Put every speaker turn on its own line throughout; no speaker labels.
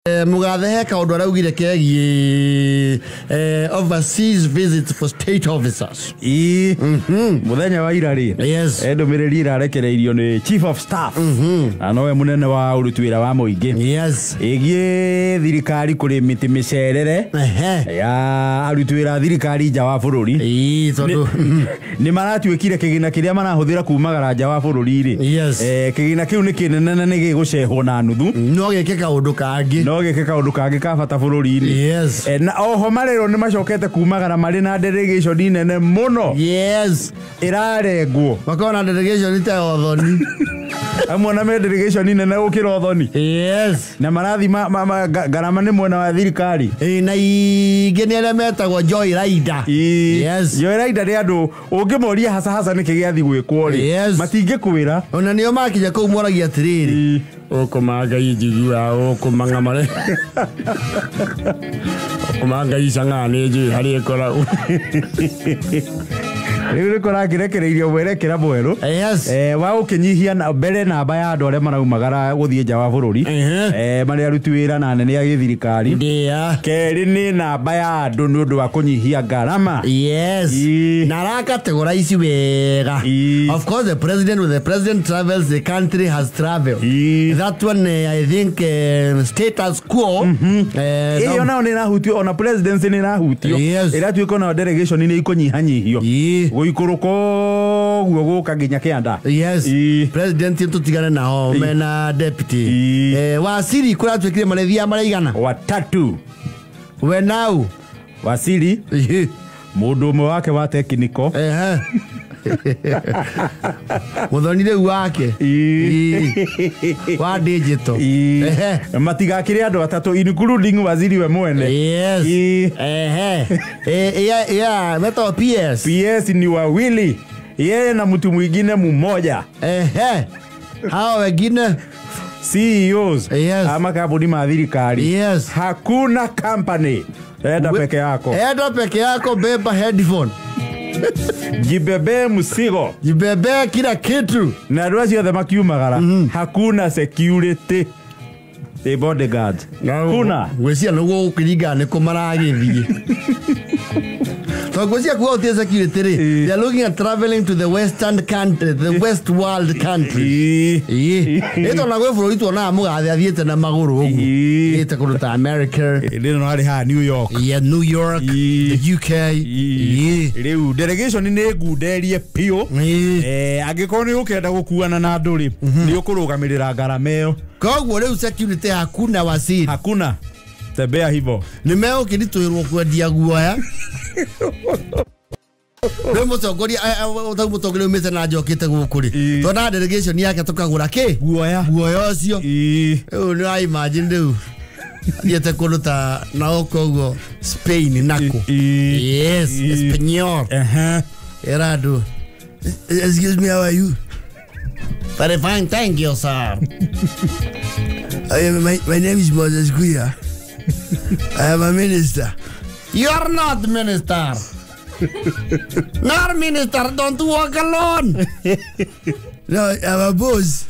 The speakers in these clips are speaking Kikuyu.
Mugathe he kaundu araugire kegie overseas visits for state officers.
Ii muthenya wa ira ri.
Yes.
Ndumiriri irarekereirio ni chief of staff na nowe munene wa uruti wira wa muingi.
Yes.
Igie thirikari kuri miti micerere ya aruti wira thirikari nja wa bururi.
Ii tondu
ni maratuikire kigina kiria marahuthira kumagara nja wa bururi ri.
Yes.
Kigina kiu ni kinene na ni gigucehwo na nuthu.
No gike kaundu kangi.
No gike kaundu kangi ka bata bururi-ini.
Yes.
Na oho marero ni macokete kumagara mari na delegation nene muno.
Yes.
Irarengwo.
Makona delegation ta othoni.
Amwe na me delegation nene gukira othoni.
Yes.
Na marathi garama ni mwena wa thirikari.
Na ingĩ nĩ arĩa metagwo Joy Rider. Yes.
Joy Rider nĩ andũ ũngĩmoria hasa hasa nĩkĩ gĩathi gwĩkwo rĩ.
Yes.
Matingĩkwĩra.
Ona nĩo makinya kũu moragia atĩrĩrĩ. Ũkũmanga njiguaga ũkũmanga mare. Ũkũmanga icang'a nĩ njũĩ harĩa ĩkoragwo.
Rĩu nĩko rakirekereirio mwerekera mwerũ.
Yes.
Wa gũkĩnyihia mbere namba ya andũ arĩa maraumagara gũthiĩ nja wa bũrũri. Marĩa aruti wĩra na anene a gĩthirikari.
Ndia.
Kerĩ nĩ namba ya andũ nĩ ũndũ wa kũnyihia ngarama.
Yes. Na arakategora ici wega. Of course the president, when the president travels, the country has traveled. That one I think status quo.
Ĩyo nayo nĩ ĩrahutio, ona presidency nĩ ĩrahutio.
Yes.
Ĩratuĩka ona delegation nĩ ikũnyihanyihio. Gũikũrũka ũguo gũka nginya kĩanda.
Yes. President tutigane nao mena deputy. Wasiri kũratuĩkire marĩthiaga maraigana?
Watatu.
We nau.
Wasiri mũndũ ũmwe wake wa technical.
Muthoni rĩu wake. Wa digital.
Matigakĩrĩ andũ atatũ including waziri we mwene.
Yes. Yeah, metagwo PS.
PS ni wawili. Yeye na mtu mwingine mmoja.
Hao wengine
CEOs.
Yes.
Ama kampuni ma thirikari.
Yes.
Hakuna company. Enda peke yako.
Enda peke yako, beba headphone.
Jibebe msigo.
Jibebe kila kitu.
Na andũ acio othe makiumagara. Hakuna security. The bodyguard. Hakuna.
Ngwĩciria nĩguo gũkĩringana nĩ kũ maragĩthiĩ. So ngwĩciria kuga gũtirĩ security rĩ, they are looking at traveling to the western country, the west world country. Ĩ tondũ gwĩ bũrũri tuonaga mũgathe athiĩte na magũrũ ũguo. Thiĩte kũndũ ta America.
Rĩrĩ no harĩ haha New York.
Yeah, New York, the UK.
Rĩu delegation nĩ ngunderie biũ. Angĩkorwo nĩ ũkenda gũkuana na andũ rĩ, nĩ ũkũrũgamĩrĩra ngarama ĩyo.
Koguo rĩu security hakuna wasiri.
Hakuna. Tembea hivyo.
Nĩ megũkĩritũhĩrwo kwendia guoya. Rĩu mũtongoria tau mũtongoria umĩte na njokĩte gũkũ rĩ, tuona delegation yake tũkagũra kĩ?
Guoya.
Guoya ũcio. Rĩu nĩ wa imagine rĩu athiĩte kũndũ ta naoko ũguo Spain nako. Yes, Espanol. Era andũ.
Excuse me, how are you?
Very fine, thank you, sir.
My name is Moses Kuya. I am a minister.
You are not minister. Not minister, don't walk alone.
No, I'm a boss.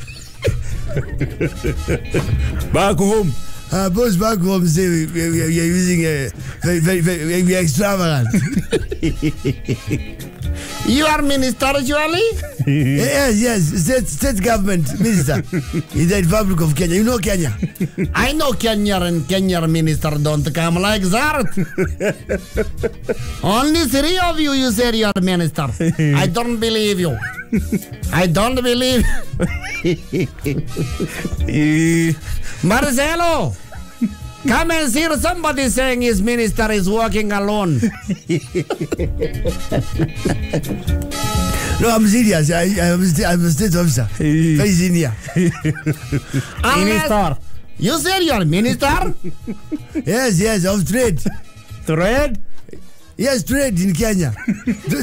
Back home.
Our boss back home say we are using a very, very, very, we are extravagant.
You are minister, surely?
Yes, yes, state government minister in the Republic of Kenya. You know Kenya?
I know Kenya, and Kenya minister don't come like that. Only three of you, you say you are minister. I don't believe you. I don't believe. Marcelo, come and see somebody saying his minister is working alone.
No, I'm serious. I'm a state officer. Very senior.
Minister.
You said you're minister?
Yes, yes, of trade.
Trade?
Yes, trade in Kenya.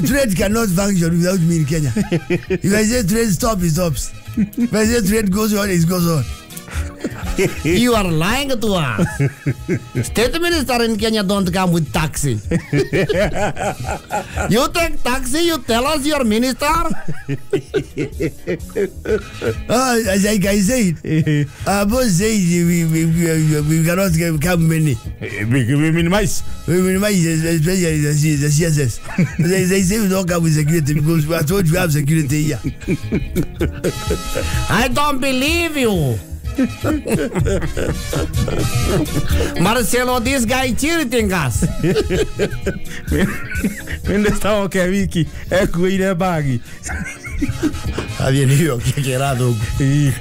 Trade cannot function without me in Kenya. If I say trade stop, it stops. If I say trade goes on, it goes on.
You are lying to us. State minister in Kenya don't come with taxi. You take taxi, you tell us you're minister?
As I said, both say we cannot come many.
We minimize.
We minimize, especially the CSS. They say we don't come with security because we are told we have security here.
I don't believe you. Marcelo, this guy cheating us.
Minister oke wiki ekuire bagi.
Athiĩ New York akĩra athũngũ.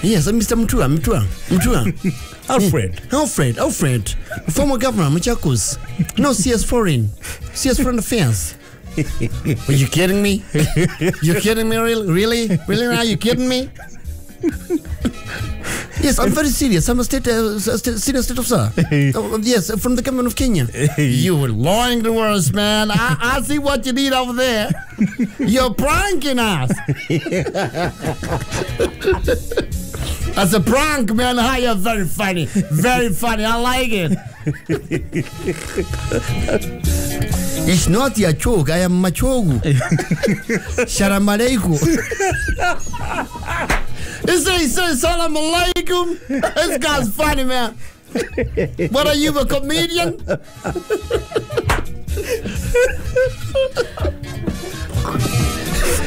Yes, Mr. Mutua.
Alfred.
Alfred, former governor, Machakos. No, CS Foreign. CS Foreign Affairs. Are you kidding me? You kidding me? Really? Really now? You kidding me? Yes, I'm very serious. I'm a senior state officer. Yes, from the government of Kenya. You were lying to us, man. I see what you did over there. You're pranking us. That's a prank, man. You're very funny. Very funny. I like it. It's not your joke. I am Machogu. Salam alaikum. He says, salam alaikum. This guy's funny, man. What are you, a comedian?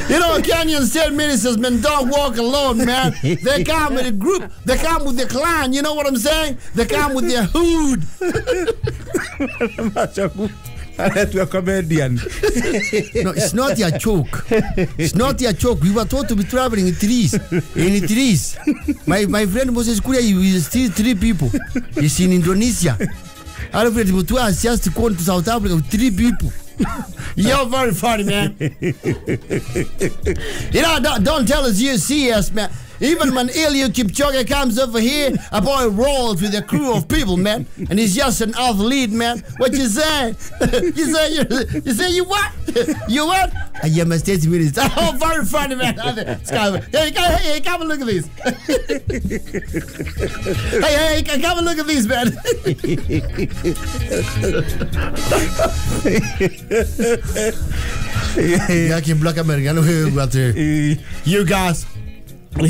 You know, Kenyan state ministers, man, don't walk alone, man. They come with a group. They come with their clan. You know what I'm saying? They come with their hood.
A comedian.
No, it's not your joke. It's not your joke. We were told to be traveling in threes. In threes. My friend Moses Kuria, he is still three people. He's in Indonesia. Alfred Mutua has just gone to South Africa with three people. You're very funny, man. You know, don't tell us you see us, man. Even when Eliud Kipchoge comes over here, a boy rolls with a crew of people, man. And he's just an athlete, man. What you say? You say you what? You what? I am a state minister. Oh, very funny, man. Hey, come and look at this. Hey, come and look at this, man. Black American. You guys. I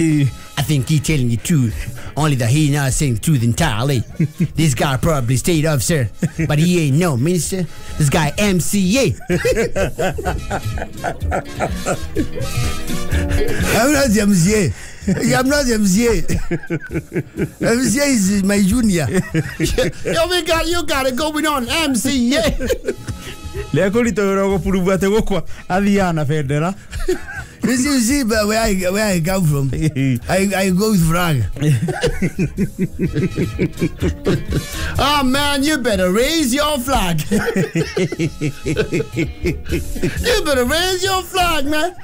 think he's telling the truth. Only that he not saying the truth entirely. This guy probably state officer, but he ain't no minister. This guy MCA.
I'm not the MCA. I'm not the MCA. MCA is my junior.
Yo, you got it going on, MCA.
You see where I come from. I go with flag.
Oh man, you better raise your flag. You better raise your flag, man.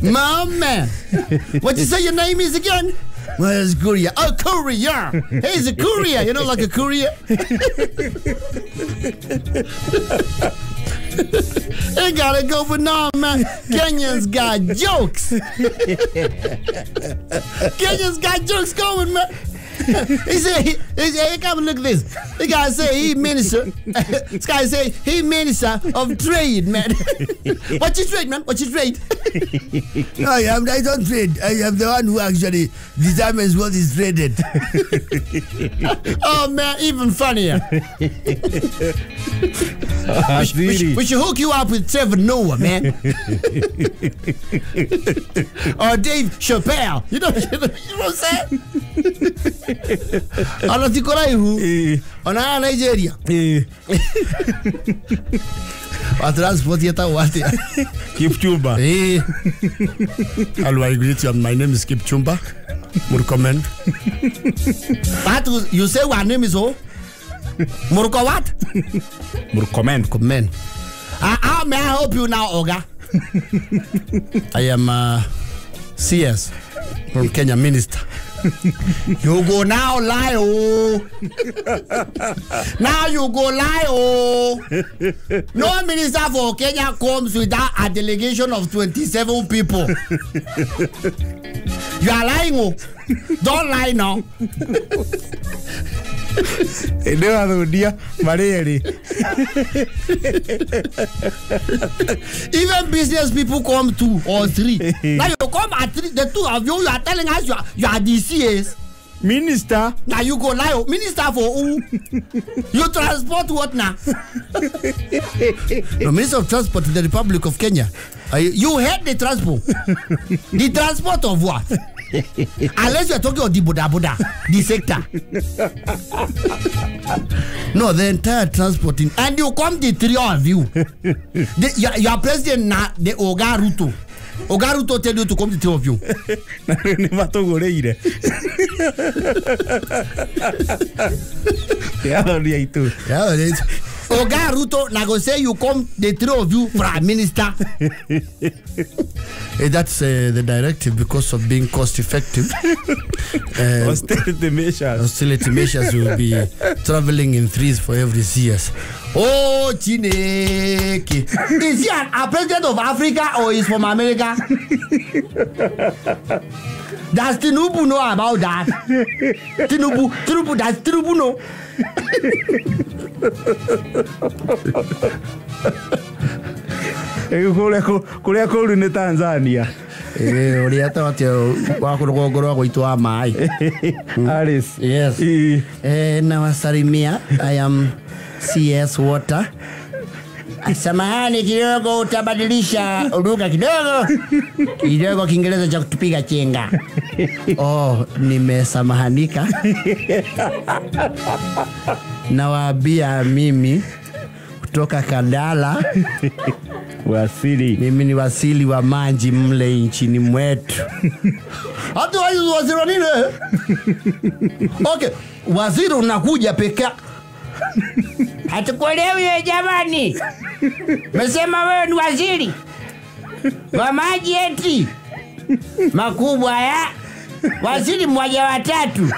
My man. What you say your name is again? Well, it's Kuria. Oh, courier. Hey, it's a courier. You know, like a courier. They gotta go for now, man. Kenyans got jokes. Kenyans got jokes going, man. He said, hey, come and look at this. The guy said he minister. This guy said he minister of trade, man. What you trade, man? What you trade?
No, I don't trade. I am the one who actually determines what is traded.
Oh, man, even funnier. We should hook you up with Trevor Noah, man. Or Dave Chappelle. You know what I'm saying? Ona ti koraihu ona Nigeria wa transport yeta wate
Kipchumba.
Hello, I greet you. My name is Kipchumba Murkomen. But you say what name is who? Murko what?
Murkomen.
Murkomen. How may I help you now, Oga? I am CS from Kenya Minister. You go now lie, oh. Now you go lie, oh. No minister for Kenya comes without a delegation of 27 people. You are lying, oh. Don't lie now.
Nĩ wathundia marĩ erĩ.
Even business people come 2 or 3. Now you come at 3, the 2 of you, you are telling us you are the CS.
Minister.
Now you go lie. Minister for who? You transport what now? The Minister of Transport in the Republic of Kenya. You head the transport. The transport of what? Unless you are talking of the boda boda, the sector. No, the entire transporting. And you come the 3 of you. Your president now, the Oga Ruto. Oga Ruto tell you to come the 3 of you.
Na rĩu nĩ matũgũrĩire. Athoni aitũ.
Oga Ruto na go say you come the 3 of you prime minister. That's the directive because of being cost effective.
Austerity measures.
Austerity measures will be traveling in 3s for every CS. Oh, Chineke. Is he a president of Africa or is from America? Does Tinubu know about that? Tinubu, does Tinubu know?
Kũrĩa kũru nĩ Tanzania.
Ũrĩa atĩ wa rũgongo rwa gwitũ wa maĩ.
Alice.
Yes. Nawasalimia. I am CS Water. Samahani kidogo, utabadilisha lugha kidogo. Kidogo Kiingereza cha kutupiga chenga. Oh, nimesamahanika. Nawaambia mimi kutoka Kandala.
Wasili.
Mimi ni wasili wa maji mle nchini mwetu. Hata waziri wa nini? Okay, waziri unakuja peke. Hatukuelewi jamani. Mesema wewe ni waziri wa maji eti makubwa ya waziri mmoja watatu.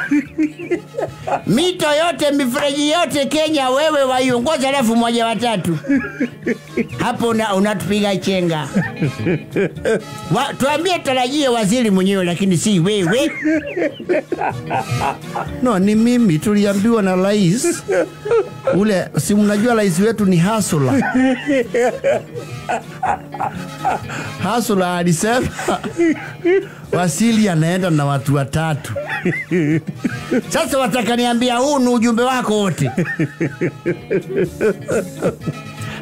Mito yote mifereji yote Kenya wewe waiongoza, alafu mmoja watatu. Hapo unatupiga chenga. Tuambie tarajie waziri mwenyewe lakini si wewe. No, ni mimi tuliambiwa na rais. Ule si mnajua rais wetu ni hasula. Hasula alisema wasili anaenda na watu watatu. Sasa watakaniambia huu ni ujumbe wako wote.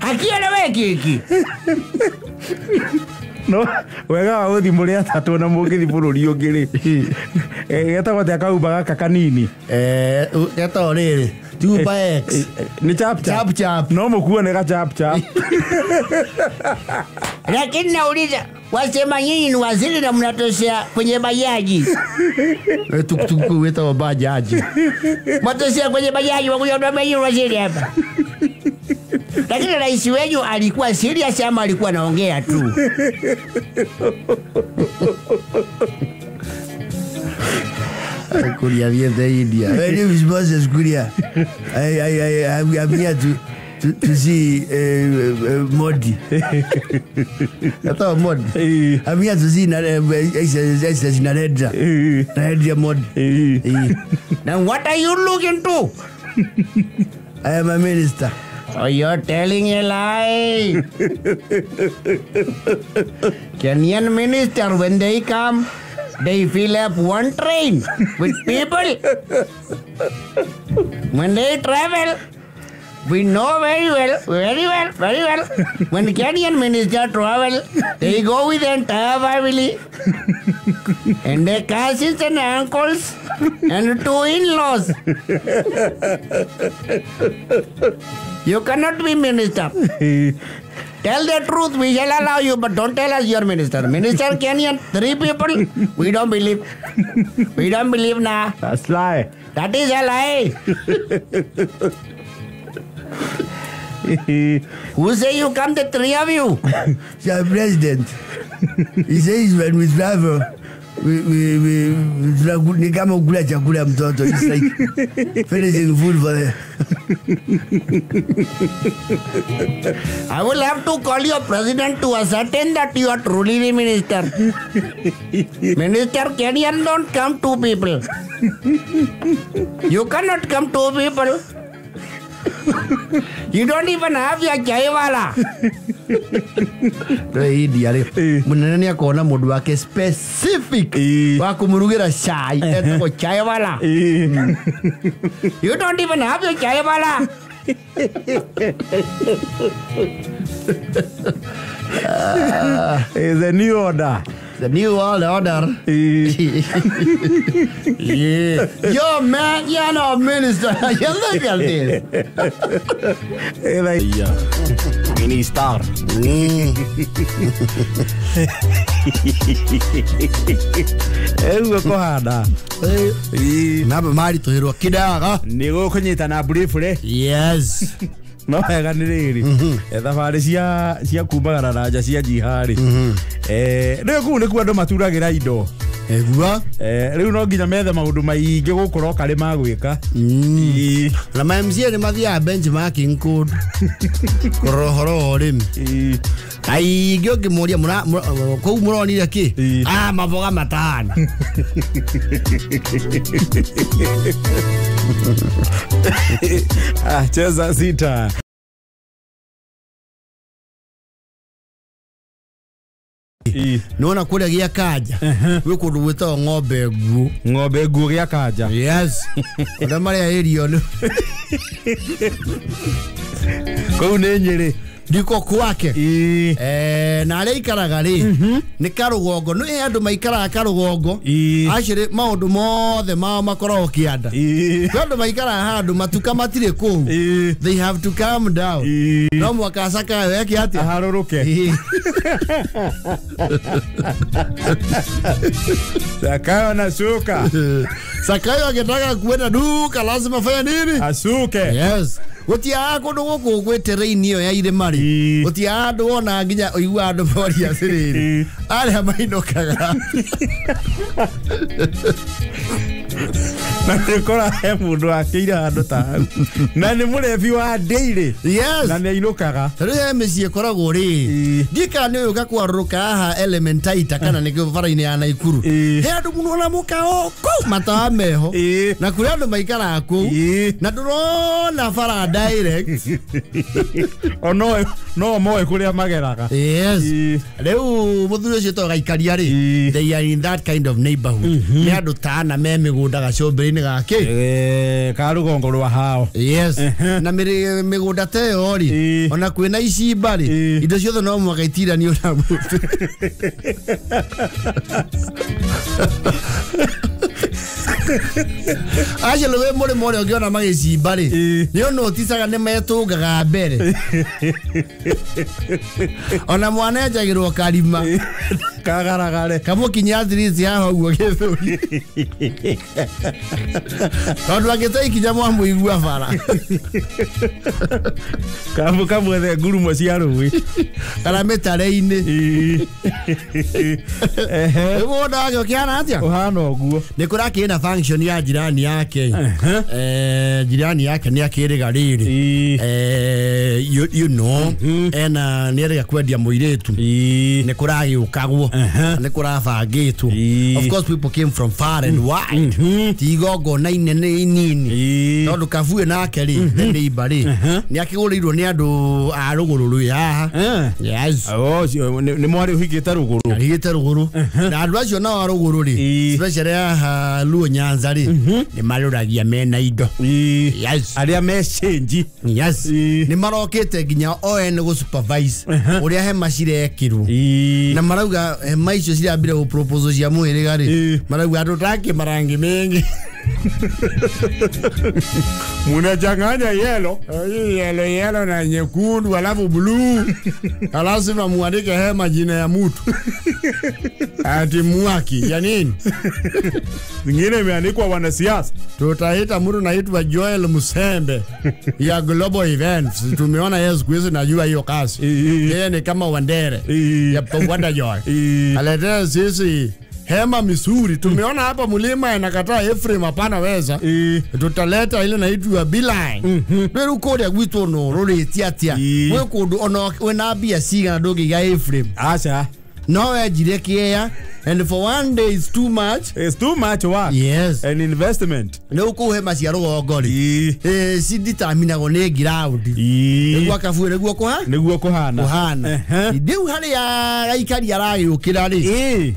Hakieleweki hiki.
No, wega wa guthi muri atatu na mungithi bururi ungi ri. Getagwo atia kauba gaka kanini?
Getagwo riri. Tuba X.
Ni chap chap.
Chap chap.
No mukuo ni ga chap chap.
Lakini nauliza, wasema nyinyi ni waziri na mnatoshea kwenye bajaji. Tuktuk weta bajaji. Mnatoshea kwenye bajaji wakuja kuambia nyinyi waziri hapa. Lakini rais wenu alikuwa serious ama alikuwa anaongea tu? Kuria de India.
My name is Moses Kuria. I'm here to see Modi.
That's Modi.
I'm here to see Narendra. Narendra Modi.
Now what are you looking to?
I am a minister.
Oh, you're telling a lie. Kenyan minister, when they come, they fill up one train with people. When they travel, we know very well, very well, very well. When Kenyan minister travel, they go with the entire family and their cousins and uncles and 2 in-laws. You cannot be minister. Tell the truth, we shall allow you, but don't tell us you're minister. Minister Kenyan, 3 people, we don't believe. We don't believe now.
That's lie.
That is a lie. Who say you come, the 3 of you?
The president. He says when we travel, we ni kama kula chakula mtoto. It's like finishing food for the.
I will have to call your president to ascertain that you are truly the minister. Minister Kenyan don't come two people. You cannot come two people. You don't even have your chaiwala. India rĩ, mũnene nĩ akona mũndũ wake specific wa kũmũrugĩra cai etagwo chaiwala. You don't even have your chaiwala.
It's a new order.
The new world order. Yeah. Yo, man, you're not a minister. You look at this.
Minister. Eguo kũhanda.
Namba maritũhĩrwo kĩdaga.
Nĩ gũkũnyitana briefly.
Yes.
No wega nĩ rĩrĩ thabarĩ cia kumagara na nja cia njiha-rĩ, rĩu kũu nĩkuo andũ maturagĩra indo.
Egua.
Rĩu no nginya methe maũndũ maingĩ gũkũ roka rĩ magwĩka.
Na ma MCA nĩ mathiaga benchmarking kũndũ kũrora ũhoro wa ũrĩmi. Aingĩ ũngĩmũria kũu mũronire kĩ? Ah, maboga matahana.
Ah, cheza sita.
Nona kũrĩa gĩa Kanja gwĩ kũndũ gwĩtagwo ng'ombe nguũ.
Ng'ombe nguũ gĩa Kanja.
Yes. Arĩa marĩa irio nĩ
kũu nĩ Nyĩrĩ.
Ndiko kwake. Na arĩa ikaraga rĩ nĩ karũgongo. Nĩ andũ maikaraga karũgongo. Actually maũndũ mothe mao makoragwo kĩanda. Kwĩ andũ maikaraga handũ matuka matirĩ kũu. They have to come down. No mwaka Zakayo eke atĩa?
Aharũrũke. Zakayo anashuka.
Zakayo akitaka kuenda duka lazima fanya nini?
Asuke.
Yes. Gũtiaga kũndũ gũkũ gwĩ terrain ĩyo ya irĩma rĩ, gũtiaga andũ wona nginya ũigua andũ moria atĩrĩrĩ, arĩa mainũkaga.
Na nĩũkora he mũndũ akĩire handũ ta hau na nĩ mũrebi wa daily.
Yes.
Na nĩainũkaga.
Tarĩu he mĩciĩ ĩkoragwo rĩ, ndiũĩ kana nĩ ũĩ ũka haha Elementaita kana nĩkĩo bara-inĩ ya Naikuru. He andũ mũno na mũkawa kũu matawa meho na kũrĩ andũ maikaraga kũu na ndũrona bara direct.
O no moe kũrĩa mageraga.
Yes. Rĩu mũthuri ũcio wĩtagwo Gaikaria rĩ, they are in that kind of neighborhood. Nĩ andũ ta ana me mĩgũnda gacũmbĩrĩ-inĩ gake
ka rũgongo rwa hao.
Yes. Na mĩgũnda ta ĩyo rĩ, ona kwĩna icimba rĩ, indo ciothe no mũhaka itiranio na mũtĩ. Actually wĩ mũrĩmo ũrĩa ũngĩona magĩcimba rĩ, nĩ ũnoticaga nĩ metũngaga mbere. Ona mwana enjagĩrwo karima
kagaragare
kamũkinya at least haha ũguo gĩthũri. Tondũ angĩte ikinya mwamũigua bara.
Kamwethe ngurumo cia rũĩ
kana mĩtare-inĩ. Rĩu mũgũnda wake ũkĩhana atĩa?
Ũhana ũguo.
Nĩ kũrakĩrĩ na function ya jirani yake. Jirani yake nĩ akĩrĩga rĩrĩ. You know, ena nĩ erĩga kwendia mũirĩtu. Nĩ kũragĩũkagwo. Nĩ kũrabangĩtwo. Of course people came from far and wide. Ti igongona inene inini. Tondũ Kabuĩ nake rĩ, the neighbor rĩ, nĩ akĩgũrĩirwo nĩ andũ a rũgũrũ rwĩ haha. Yes.
Nĩ mwarĩ ũhikĩte rũgũrũ.
Ahikĩte rũgũrũ. Na andũ acio nao a rũgũrũ rĩ, especially haha Luo Nyanza rĩ, nĩ marũragia mena indo. Yes.
Arĩa me change.
Yes. Nĩ marokĩte nginya o ene gũ supervise ũrĩa hema cirekĩrwo. Na marauga hema icio cirambire gũ proposal cia mũhĩrĩga rĩ, marauga andũ take marangi mengi.
Munachanganya yellow.
Yellow, yellow na nyekundu alafu blue. Lazima muandike hema jina ya mtu. Ati Mwaki ya nini?
Zingine imeandikwa wanasiasa.
Tutaita mtu naitwa Joel Musembe ya Global Events. Tumeona yeye siku hizi najua hiyo kazi. Yeye ni kama Wandere ya Wanda Joy. Aletea sisi Hema misuri tumeona hapa mlima inakataa Ephraim hapana weza. Tutaleta ile naitwa Beeline. Rĩu kũrĩa gwitũ no rũrĩtie atĩa? Gwĩ kũndũ ona wĩna mbia cigana ndũngĩiga Ephraim.
Aca.
No wenjire kĩea and for one day is too much.
It's too much work.
Yes.
An investment.
Rĩu kũu hema cia rũgongo rĩ ciditamинagwo nĩ ground. Nĩguo Kabue nĩguo kũha?
Nĩguo kũhana.
Kũhana. Rĩu harĩa gaikari aragĩũkĩra rĩ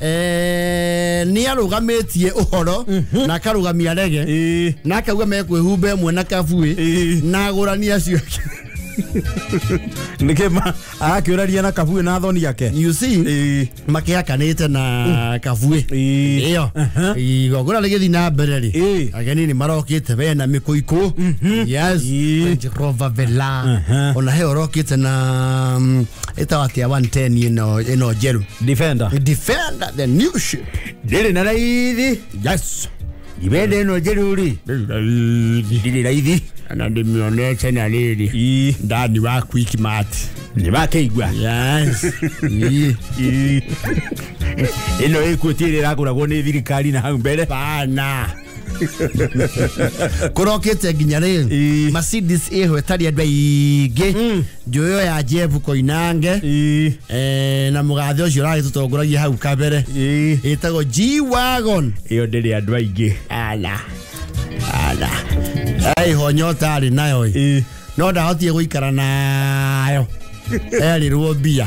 nĩ arũgamĩtie ũhoro na akarũgamia rege na akauga mekwĩhumba ĩmwe na Kabue na agũrani acio.
Nĩkĩ arakĩũraria na Kabue na athoni ake?
You see, makĩhakanĩte na Kabue ĩyo igongona rĩgĩthiĩ na mbere rĩ ageni nĩ marokĩte bena mĩkũikũ. Yes. Range Rover Velar ona he ũrokĩte na ĩtagwo atĩa 110 ĩno njerũ
Defender.
Defender the new ship.
Ndĩrĩ na raithi.
Yes.
Ibende ĩno njerũ rĩ ndirĩ raithi.
Na ndĩmĩonete na rĩrĩ ndani wa Quickmart.
Nĩ makĩigua.
Yes.
Ĩno ĩkuo ti ĩrĩa ĩragũragwo nĩ thirikari na hau mbere.
Bana. Kũrokĩte nginya rĩ Mercedes ĩho ĩtarĩ andũ aingĩ njoyo ya Jeff Koinange na mũgathe ũcio ũragĩtũtongoragia hau kabere ĩtagwo G-Wagon.
Ĩyo ndĩrĩ andũ aingĩ.
Ala. Ala. Ai honyota arĩ nayo no ndahotire gũikara nayo erirwo mbia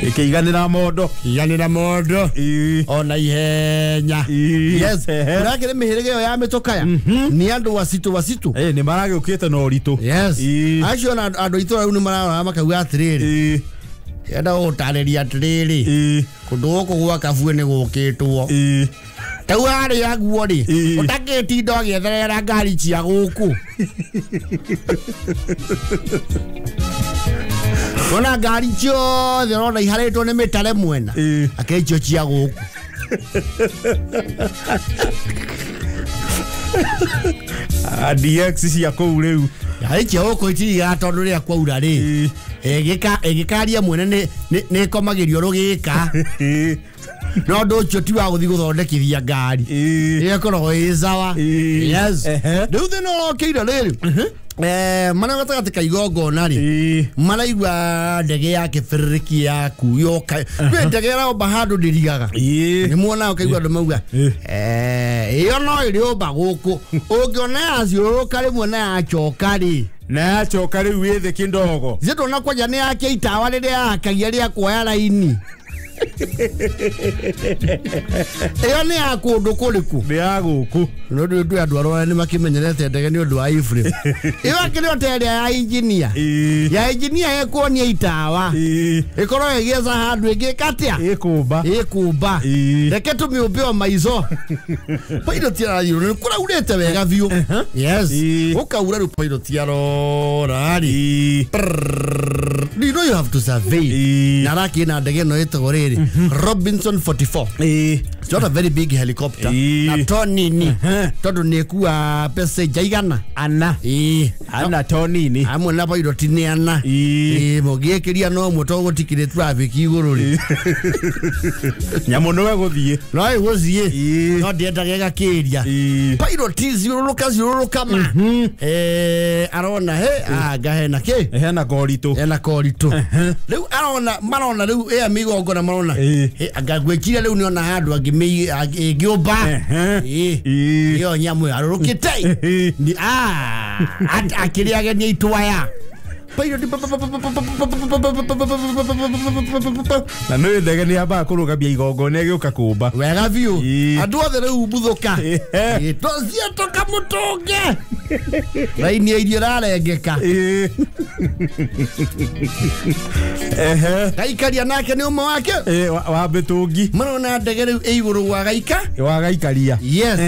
ĩkĩiganĩra mondo.
Iganĩra mondo ona ihenya. Yes. Ũrakĩrĩ mĩhĩrĩga ĩyo ya mĩtũkaya nĩ andũ wacitũ wacitũ.
Nĩ maragĩũkĩte na ũritũ.
Yes. Acio ona andũ itũra rĩu nĩ mararora makauga atĩrĩrĩ enda gũtarĩria atĩrĩrĩ kũndũ gũkũ gwa Kabue nĩ gũkĩtwo tau harĩa guo rĩ ũtakĩtinda ũgĩetherera ngari cia gũkũ. Ona ngari ciothe ũrona iharĩtwo nĩ mĩtare mwena akĩrĩ cia gũkũ.
DX cia kũu rĩu
ngari cia gũkũ itirigaga tondũ rĩrĩa kwaura rĩ ĩgĩkaria mwene nĩ ĩkomagĩrio rũgĩka no ũndũ ũcio ti wa gũthiĩ gũthondekithia ngari ĩkoragwo ĩ sawa. Yes. Rĩu thĩna ũrokĩire rĩrĩ mana gatagatĩ ka igongona rĩ maraigua ndege ya kĩbĩrĩrĩki yaku yoka kwĩ ndege ĩraũmba handũ ndĩrigaga nĩ muonaga ũkaigua andũ mauga ĩyo no ĩrĩũmba gũkũ ũngĩona yaciũrũrũka rĩmwe na yacoka rĩ
na yacoka rĩu ĩthĩ kĩndogo
ithe ndona kwanja nĩ yakia itawa rĩrĩa yakagia rĩa kuoya raini ĩyo nĩ ya kũndũ kũrĩkũ?
Nĩ ya gũkũ.
Nĩ ũndũ ndũ andũ arĩa nĩ makĩmenyerete ndege nĩ ũndũ wa Ephraim. Ĩyo akĩrĩ o ta ĩrĩa ya injinia. Ya injinia ĩkuonia itawa. Ĩkorwo ĩgĩetha handũ ĩngĩka atĩa?
Ĩkũmba.
Ĩkũmba. Reke tũmĩũmbe o maico. Pilot arathiĩ kũraurĩte wega biũ. Yes. Gũkaura rĩu pilot arora rĩ. You know you have to survey. Na arakĩ na ndege ĩno ĩtagwo rĩrĩ Robinson 44. It's not a very big helicopter. Na to nini tondu nĩ ĩkua passenger igana
ana. Ana to nini
amwe na pilot nĩ ana. Mũngĩĩkĩria no ũmwe to gũtikĩrĩ traffic igũrũ rĩ.
Nyamũ no ĩgũthiĩ.
No ĩgũthiĩ. No ndĩendaga ĩgakĩria. Pilot ciũrũrũka ciũrũrũka ma. Arona he anga hena kĩ?
Hena koritũ.
Hena koritũ. Rĩu arona marona rĩu ĩa mĩgongona marona. Anga gwĩkire rĩu nĩona handũ angĩũmba. Ĩyo nyamũ arũrũkĩte. Akĩrĩ ageni aitũ aya.
Na nĩ ndege nĩ yambaga kũrũgamia igongona ĩgĩũka kũmba.
Wega biũ. Andũ othe rĩu mbuthũka. Tũthiĩ tũkamũtũnge. Raini ya irio ĩrarengeka. Gaikaria nake nĩ ũmwe wake.
Wa mĩtũngi.
Marona ndege rĩu ĩ igũrũ gwa gaika.
Wa gaikaria.
Yes.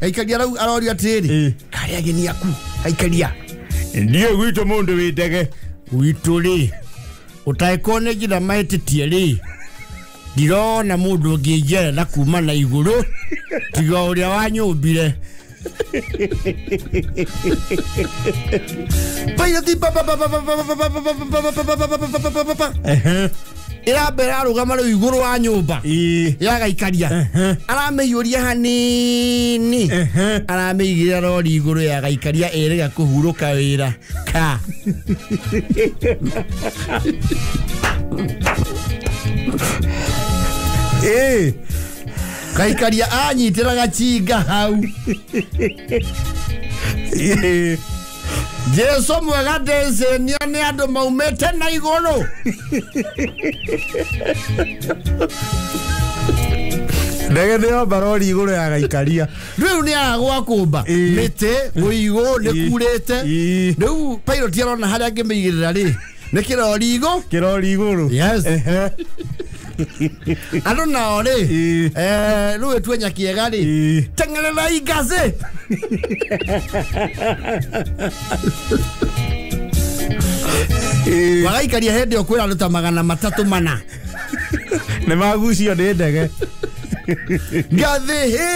Gaikaria rĩu arorio atĩrĩrĩ. Karĩ ageni aku. Gaikaria.
Ndiĩ gwitũ mũndũ wĩ ndege.
Gwitũ rĩ ũtangĩkorwo nĩ njĩra mahĩtĩtie rĩ ndirona mũndũ ũngĩnjerera kuma na igũrũ tiga ũrĩa wanyũmbire. Pilot. Ĩramba ĩrarũgama rĩu igũrũ wa nyũmba ya gaikaria aramĩiyũria hanini aramĩigĩrĩra rori igũrũ ya gaikaria ĩrĩga kũhurũka wĩra ka gaikaria anyitĩra gachinga hau Jesu mwega ndĩcĩnio nĩ andũ maumĩte na igũrũ
ndege nĩyomba rori igũrũ ya gaikaria
rĩu nĩ agwa kũmba mĩtĩ ũigũ nĩ kurĩte rĩu pilot arona harĩa angĩmĩigĩrĩra rĩ nĩ kĩrori igũ
kĩrori igũrũ
yes andũ nao rĩ rĩu ĩtue Nyakiega rĩ teng'ererai ngathĩ wagaikaria hĩndĩ ĩyo kwĩra andũ ta 304
nĩ magucio nĩ ndege
ngathĩ hĩ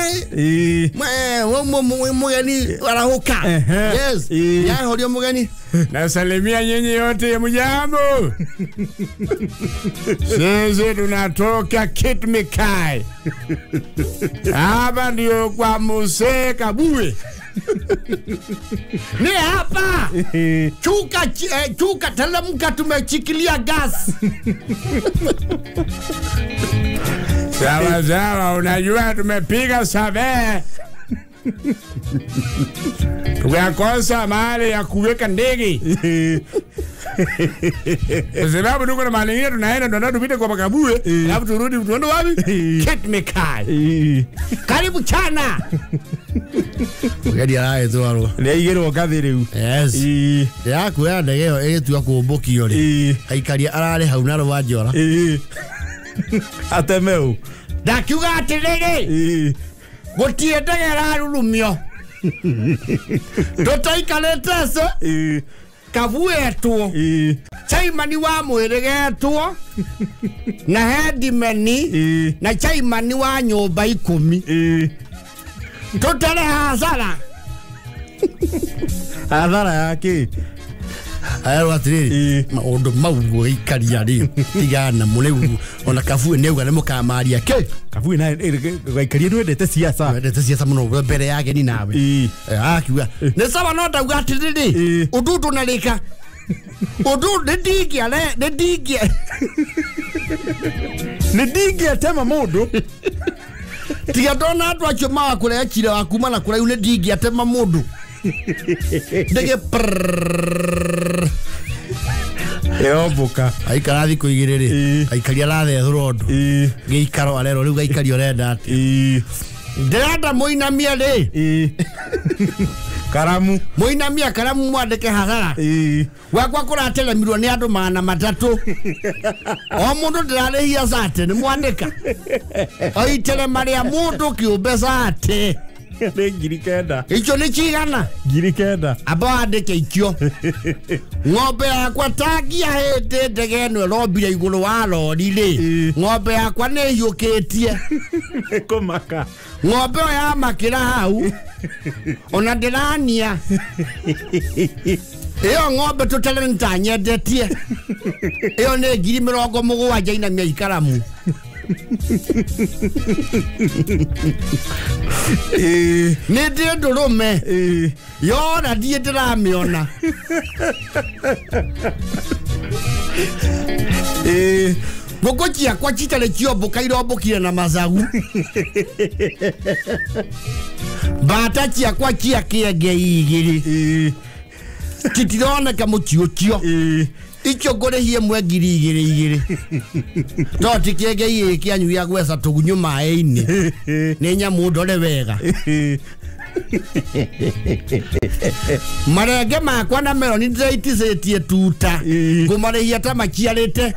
mugeni arahũka yes yahorio mugeni
nasalimia nyinyi yote mjambo sisi tunatoka Kitmikai hapa ndio kwa Muse Kabue
ni hapa chuka chuka telemka tumechikilia gas
sawa sawa unajua tumepiga survey tukakosa mahali ya kuweka ndege kwa sababu tuko na mahali ingine tunaenda tunataka tupite kwa Kabue alafu turudi tuende wapi Kitmikai
karibu chana mugeni araetwarwo
nĩ aigĩrwo ngathĩ rĩu
yes yakuoya ndege ĩyo ĩgĩtua kũmbũkio rĩ aikaria ararĩ hau na rwa njora
atemeu
ndakiuga atĩrĩrĩ gũtirĩ ndege ĩrarurumio tũtaikarĩte ce kabuetwo chaimani wa mwĩrĩgetwo na hedimeni na chaimani wa nyũmba 10 tũtare hasara
hathara yake
arerwo atĩrĩrĩ maũndũ mau gũikaria rĩ tigana mũrĩu ona Kabue nĩauga nĩ mũkamaria kĩ
Kabue naye gaikaria nĩwendete siasa
wendete siasa mũno mbere ya ageni nawe akiuga nĩ sawa no ndauga atĩrĩrĩ ũndũ ndũnarĩka ũndũ nĩ
ndingĩatema mũndũ
tiga ndona andũ acio maga kũrehe chira wa kuma na kũraihu nĩ ndingĩatema mũndũ ndege
yombũka
aikara thikũ igĩrĩ rĩ aikaria arathethũra ũndũ gĩikaro arerwo rĩu gaikaria ũrenda atĩa ndĩrenda mũinamie rĩ
karamu
mũinamie karamu mwandĩke hathara gwakwa kũrateremirwo nĩ andũ 300 o mũndũ ndĩrarĩhia cate nĩ mwandĩka oiterema rĩa mũndũ kĩũmbe cate
nĩ 9,000
icio nĩ cigana
9,000
amba wandĩke icio ng'ombe yakwa tangia hĩndĩ ndege ĩno ĩrombire igũrũ wa rori rĩ ng'ombe yakwa nĩ ĩhiũkĩtie
kũmaka
ng'ombe ĩyo yamakĩra hau ona ndĩrania ĩyo ng'ombe tũtere nĩtanyendetie ĩyo nĩ 70,000 inamia ikaramu nĩ ndĩ ndũrũme yora ndiĩ ndĩramĩona ngũkũ ciakwa citarĩ ciombũka irombũkire na macagu mbata ciakwa cia kĩenge igĩrĩ citironeka mũciũcio icio ngũrĩhie mwe 2,000 no ti kĩenge gĩkĩ kĩanyu gĩa gweca tũgunyũ maĩ-inĩ nĩ nyamũ ndore wega marenge makwa na meloni ndĩraiticĩtie tuta ngũmarĩhia ta maciarĩte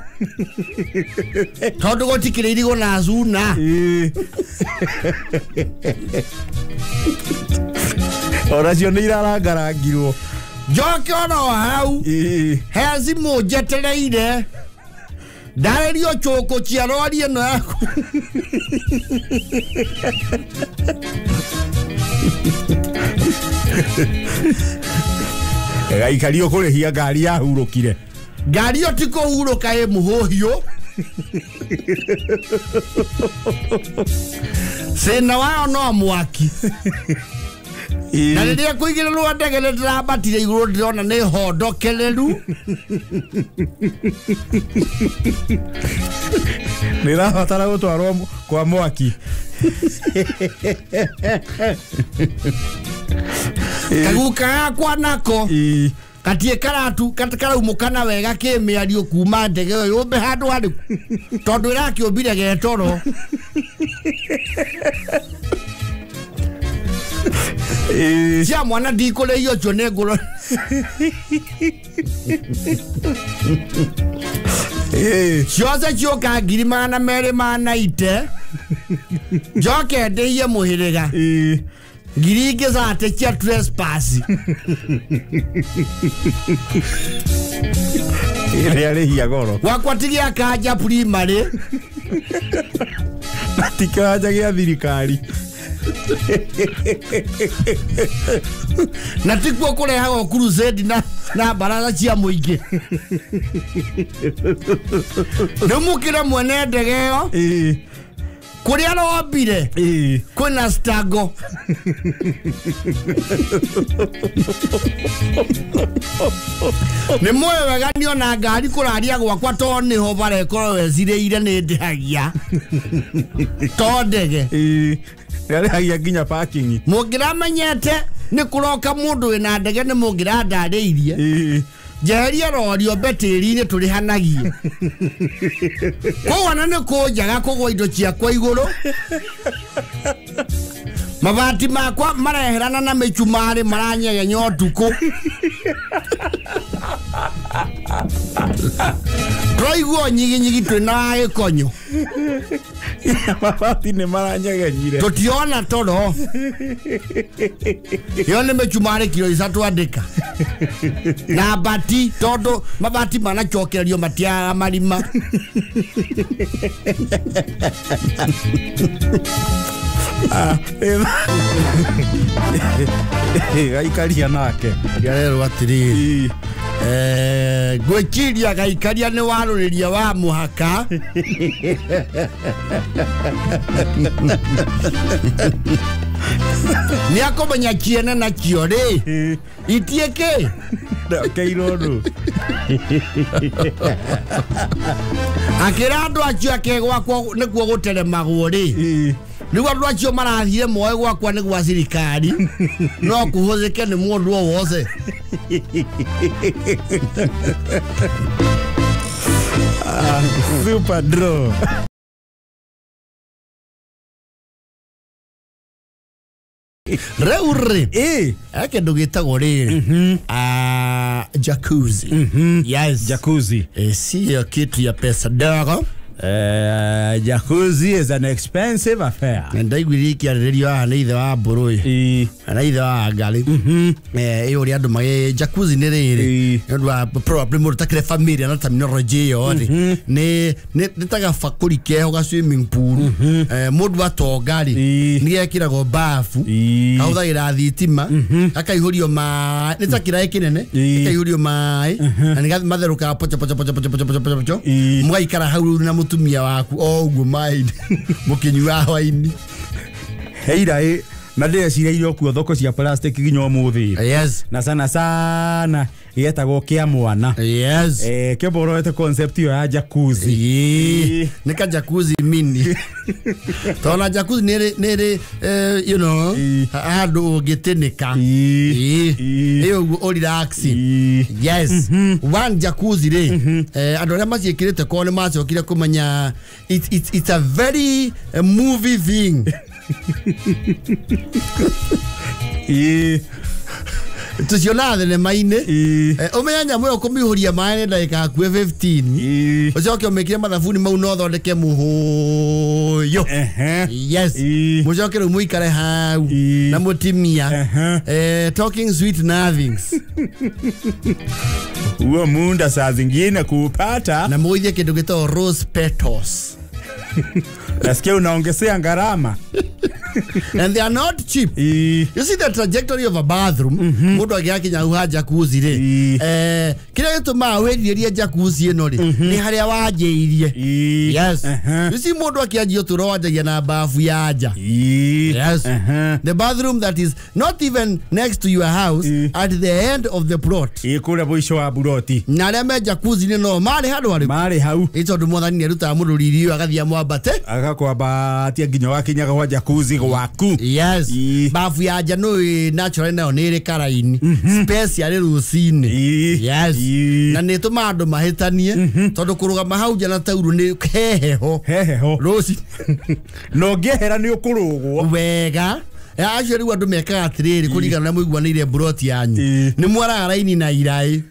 tondũ gũtikĩrĩ irigũ na cuna
onacio nĩ irarangarangirwo
njoke oro hau he thimũ njetereire ndarĩrio cũkũ cia rori ĩno yaku
gaikario kũrĩhia ngari yahurũkire
ngari ĩyo ti kũhurũka ĩ mũhũhiũ Thĩna wao no mwaki. Na rĩrĩa kũigĩrĩrwo ndege nĩ ndĩrambatire igũrũ ndĩrona nĩ hondokereru.
Nĩ ĩrabatara gũtwarwo kwa mwaki.
Kaguka gakwa nako gatirĩ karatu karaumũkana wega kĩmĩario kuma ndege ĩyo yũmbe handũ harĩku tondũ ĩrakĩũmbire getoro. Cia mwana ndikũrĩhio ũcio nĩ ngũrũ. Ciothe ciũka 290,000 njoke ndĩhie mũhĩrĩga ngiri ingĩ zate cia trespass.
Ĩrĩa rĩhia goro.
Gwakwa ti gĩa kanja primary.
Na ti kanja gĩa thirikari.
Na tikuo kũrehagwo crusade na baraza cia mũingĩ. Rĩu mũkĩre mwene ndege ĩyo kũrĩa arombire kwĩna stango. Nĩ mũĩ wega niona ngari kũraria gwakwa to nĩho barekorwo wecirĩire nĩ ndĩhagia to ndege.
Nĩarĩhagia nginya parking.
Mũngĩramenyete nĩ kũroka mũndũ wĩna ndege nĩ mũngĩrandarĩirie. Njeherie rori ombe tĩri-inĩ tũrĩhanagie. Koguo ona nĩ kũnjaga kũgũa indo ciakwa igũrũ. Mabati makwa mareherana na mĩcumarĩ maranyegenya ũtukũ. Tũraigua nyiginyigi twĩna gĩkonyo.
Mabati nĩ maranyegenyire.
Tũtiona toro. Ĩyo nĩ mĩcumarĩ kiro ithatũ andĩka. Na bati tondũ mabati manacokererio matiagaga marima.
Gaikaria nake.
Ngarerwo atĩrĩrĩ. Ngwĩciria gaikaria nĩ warũrĩria wa mũhaka. Nĩ akũmenya ciene nacio rĩ itie kĩ
keirwo nũ.
Akĩra andũ acio ake gwakwa nĩkuo gũteremagwo rĩ nĩguo andũ acio marathire moe gwakwa nĩ gwa thirikari no kũhũthĩke nĩ mũndũ o wothe.
Super draw.
Rĩu rĩ he kĩndũ gĩtagwo rĩrĩ jacuzzi. Yes.
Jacuzzi.
Sio kitu ya pesa ndogo.
Jacuzzi is an expensive affair.
Ndaiguire ikĩarĩrĩrio haha nĩ ithe wa Mbũrũĩ na ithe wa Ngarĩ. Ĩ ũrĩa andũ magĩ jacuzzi nĩ rĩrĩ nĩ ũndũ wa probably mũndũ ũtakĩrĩ familiar na terminology ĩyo rĩ nĩ ta gabakũri keho ga swimming pool. Mũndũ atonga rĩ nĩ gekĩragwo bafu kahũthagĩra thitima gakaihũrio maĩ nĩ ta kĩraĩ kĩnene gakaihũrio maĩ na nĩ matherũkaga pocho pocho pocho pocho pocho pocho pocho mũgaikara hau na mũtumia waku o ũguo maĩ-inĩ mũkĩnyua hwaĩ-inĩ.
Heira ĩ na ndĩreciria kuo thoko cia plastic nginya ũmũthĩ.
Yes.
Na sana sana gĩetagwo kĩa mwana.
Yes.
Kĩmboroete concept ĩyo ya jacuzzi.
Nĩ ka jacuzzi mini. Tona jacuzzi nĩ rĩ you know handũ ũngĩtĩnĩka. Ĩ ũguo ũ relax. Yes. One jacuzzi rĩ andũ arĩa maciĩkĩrĩte kwao nĩ macokire kũmenya it's a very movie thing. Tuciona thenema-inĩ ũmenye nyamũ ĩyo kũmĩihũria maĩ nĩ ndagĩka hakuhĩ 15 ũcoke ũmĩkĩre mathabuni mau na ũthondeke mũhũyũ. Yes. Mũcoke rĩu mũikare hau na mũtimia talking sweet nothings.
Huo munda saa zingine kuupata
na mũgũithie kĩndũ gĩtagwo rose petals.
Nasikia unaongezea gharama.
And they are not cheap. You see the trajectory of a bathroom, mundu agiakinya hau ha jacuzzi ri, kiria gitumaga wĩrirĩrie jacuzzi ĩno rĩ, nĩ harĩa wanjĩirie. Yes. You see mundu akĩanjia ũtũũro wanjagia na bafu ya nja. Yes. The bathroom that is not even next to your house, at the end of the plot.
Kũrĩa mũico wa buroti.
Na arĩa me jacuzzi-inĩ no marĩ handũ harĩkũ?
Marĩ hau.
Ĩ tondũ mwathani nĩarutaga mũndũ riri ũyũ agathiĩ amwambate.
Agakwambatia nginya wakinyaga gwa jacuzzi gwaku.
Yes. Bafu ya nja nĩ natural nayo nĩ ĩrĩ karaini. Space yarĩ rũcinĩ. Yes. Na nĩ ĩtũmaga andũ mahĩtanie tondũ kũrũgama hau nja na taurũ nĩ heheho.
Heheho.
Rũcinĩ.
Na ũngĩehera nĩ ũkũrũgwo.
Wega. Acio rĩu andũ mekaga atĩrĩrĩ kũringana na mũiguanĩire mburoti yanyu. Nĩ mwaraga raini na iraĩ.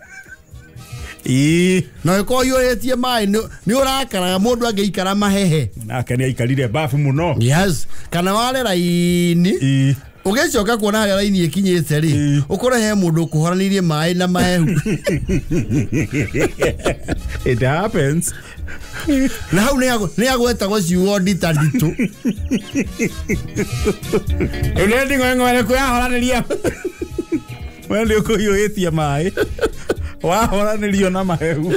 Na ũngĩkorwo ũiyũrĩtie maĩ nĩ ũrakaraga mũndũ angĩikara mahehe.
Nake nĩ aikarire bafu mũno.
Yes. Kana ware raini. Ũgĩcoka kuona harĩa raini ĩkinyĩte rĩ, ũkore he mũndũ ũkũhoranĩirie maĩ na mahehu.
It happens.
Na hau nĩ agwetagwo ciugo ndita nditũ.
Ũrĩa nding'oeng'oere kwĩyahoranĩria. We nĩ ũkũhiũhĩtie maĩ. Wahoranĩrio na mahehu.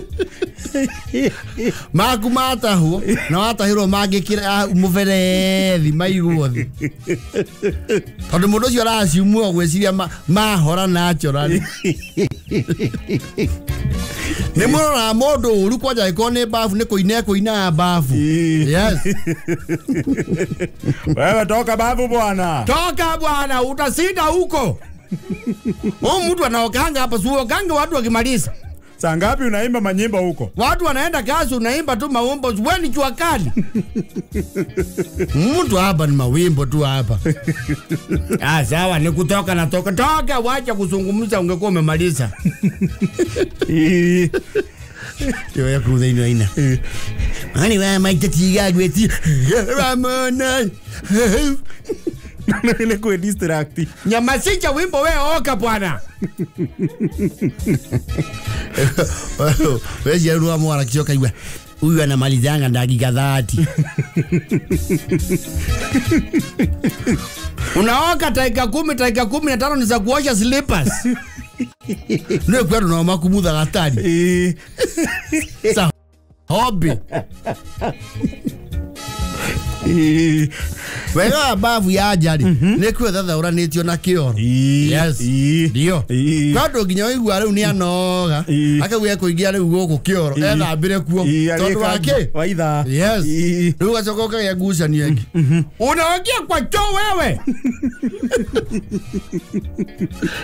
Maku matahwo na watahirwo mangĩkĩra mũberethi maigwo thĩ. Tondũ mũndũ ũcio araciumwo gwĩciria mahora naturally. Nĩ mũroraga mũndũ ũru kwanja angĩkorwo nĩ bafu nĩ kũina ekũinaga bafu. Yes.
Wewe toka bafu bwana.
Toka bwana, utashinda huko. Huyu mtu anaokanga hapa, si uokange watu wakimaliza.
Saa ngapi unaimba manyimbo huko?
Watu wanaenda kazi unaimba tu mawimbo, wewe ni jua kali.
Mtu hapa ni mawimbo tu hapa.
Ah, sawa ni kutoka na toka. Toka wacha kuzungumza ungekuwa umemaliza.
Ndio ya kuza ino ina. Ani wa maita tiga gweti. Ramona.
Nile kwe distract.
Nyamasicha wimbo we oka bwana.
Wewe jeruwa mwana kichoka iwe. Huyu anamalizanga dakika 30.
Unaoka dakika 10, dakika 15 ni za kuosha slippers.
Ndio kwa ndo makumudha gatari. Sa hobby. Wega bavu ya njari nĩ kwĩthathaũranĩtio na kĩoro. Yes. Ndio. Kwandũ nginya waigua rĩu nĩ anoga akauga ekũingĩra rĩu gũkũ kĩoro ethambĩre kuo tondũ wa kĩ?
Wa ithaa.
Yes. Rĩu ũgacoka ũkagĩa ngucanio ĩngĩ.
Unaongea kwa choo wewe.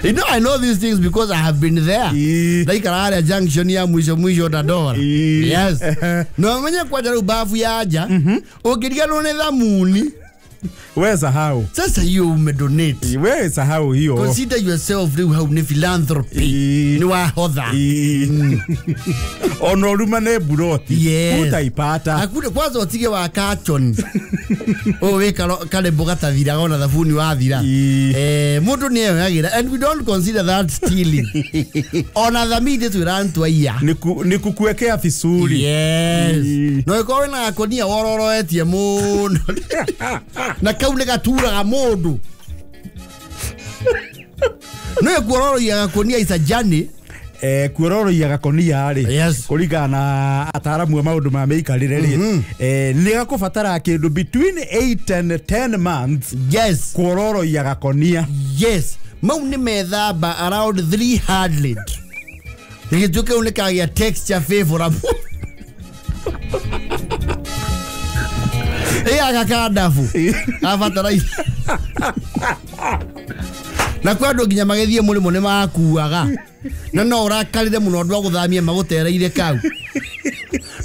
You know I know these things because I have been there. Ndaikara harĩa junction ya mwisho mwisho Dandora. Yes. No menye kwanja rĩu bavu ya nja ũngĩriganĩrwo nĩ thamuni.
We sahau.
Sasa hiyo umedonate.
We sahau hiyo.
Consider yourself rĩu hau nĩ philanthropy. Nĩ wahotha.
Ono rumane buroti.
Yes.
Utaipata.
Hakuna kwanza utige wa carton. Oh we kale mboga tathiraga ona thabuni wathira. Mundu ni eyoyagira and we don't consider that stealing. Ona thamini twira twaiya.
Ni kukuwekea vizuri.
Yes. No ikorwo na gakonia wororoetie muno. Na kau nĩ gaturaga mũndũ. No kuororoia gakonia is a journey.
Kuororoia gakonia rĩ,
Yes.
kũringana na ataaramu a maũndũ ma mĩikarĩre rĩ, nĩ gakũbatara kĩndũ between 8 and 10 months.
Yes.
Kuororoia gakonia.
Yes. Mau nĩ methamba around 300. Gĩgĩtuĩka kĩu nĩ kagĩa texture favorable. Ĩ agakandabu abataraitha na kwa andũ nginya magĩthiĩ mũrĩmo nĩ makuaga na no ũrakarire mũno andũ a gũthamia magũtereire kau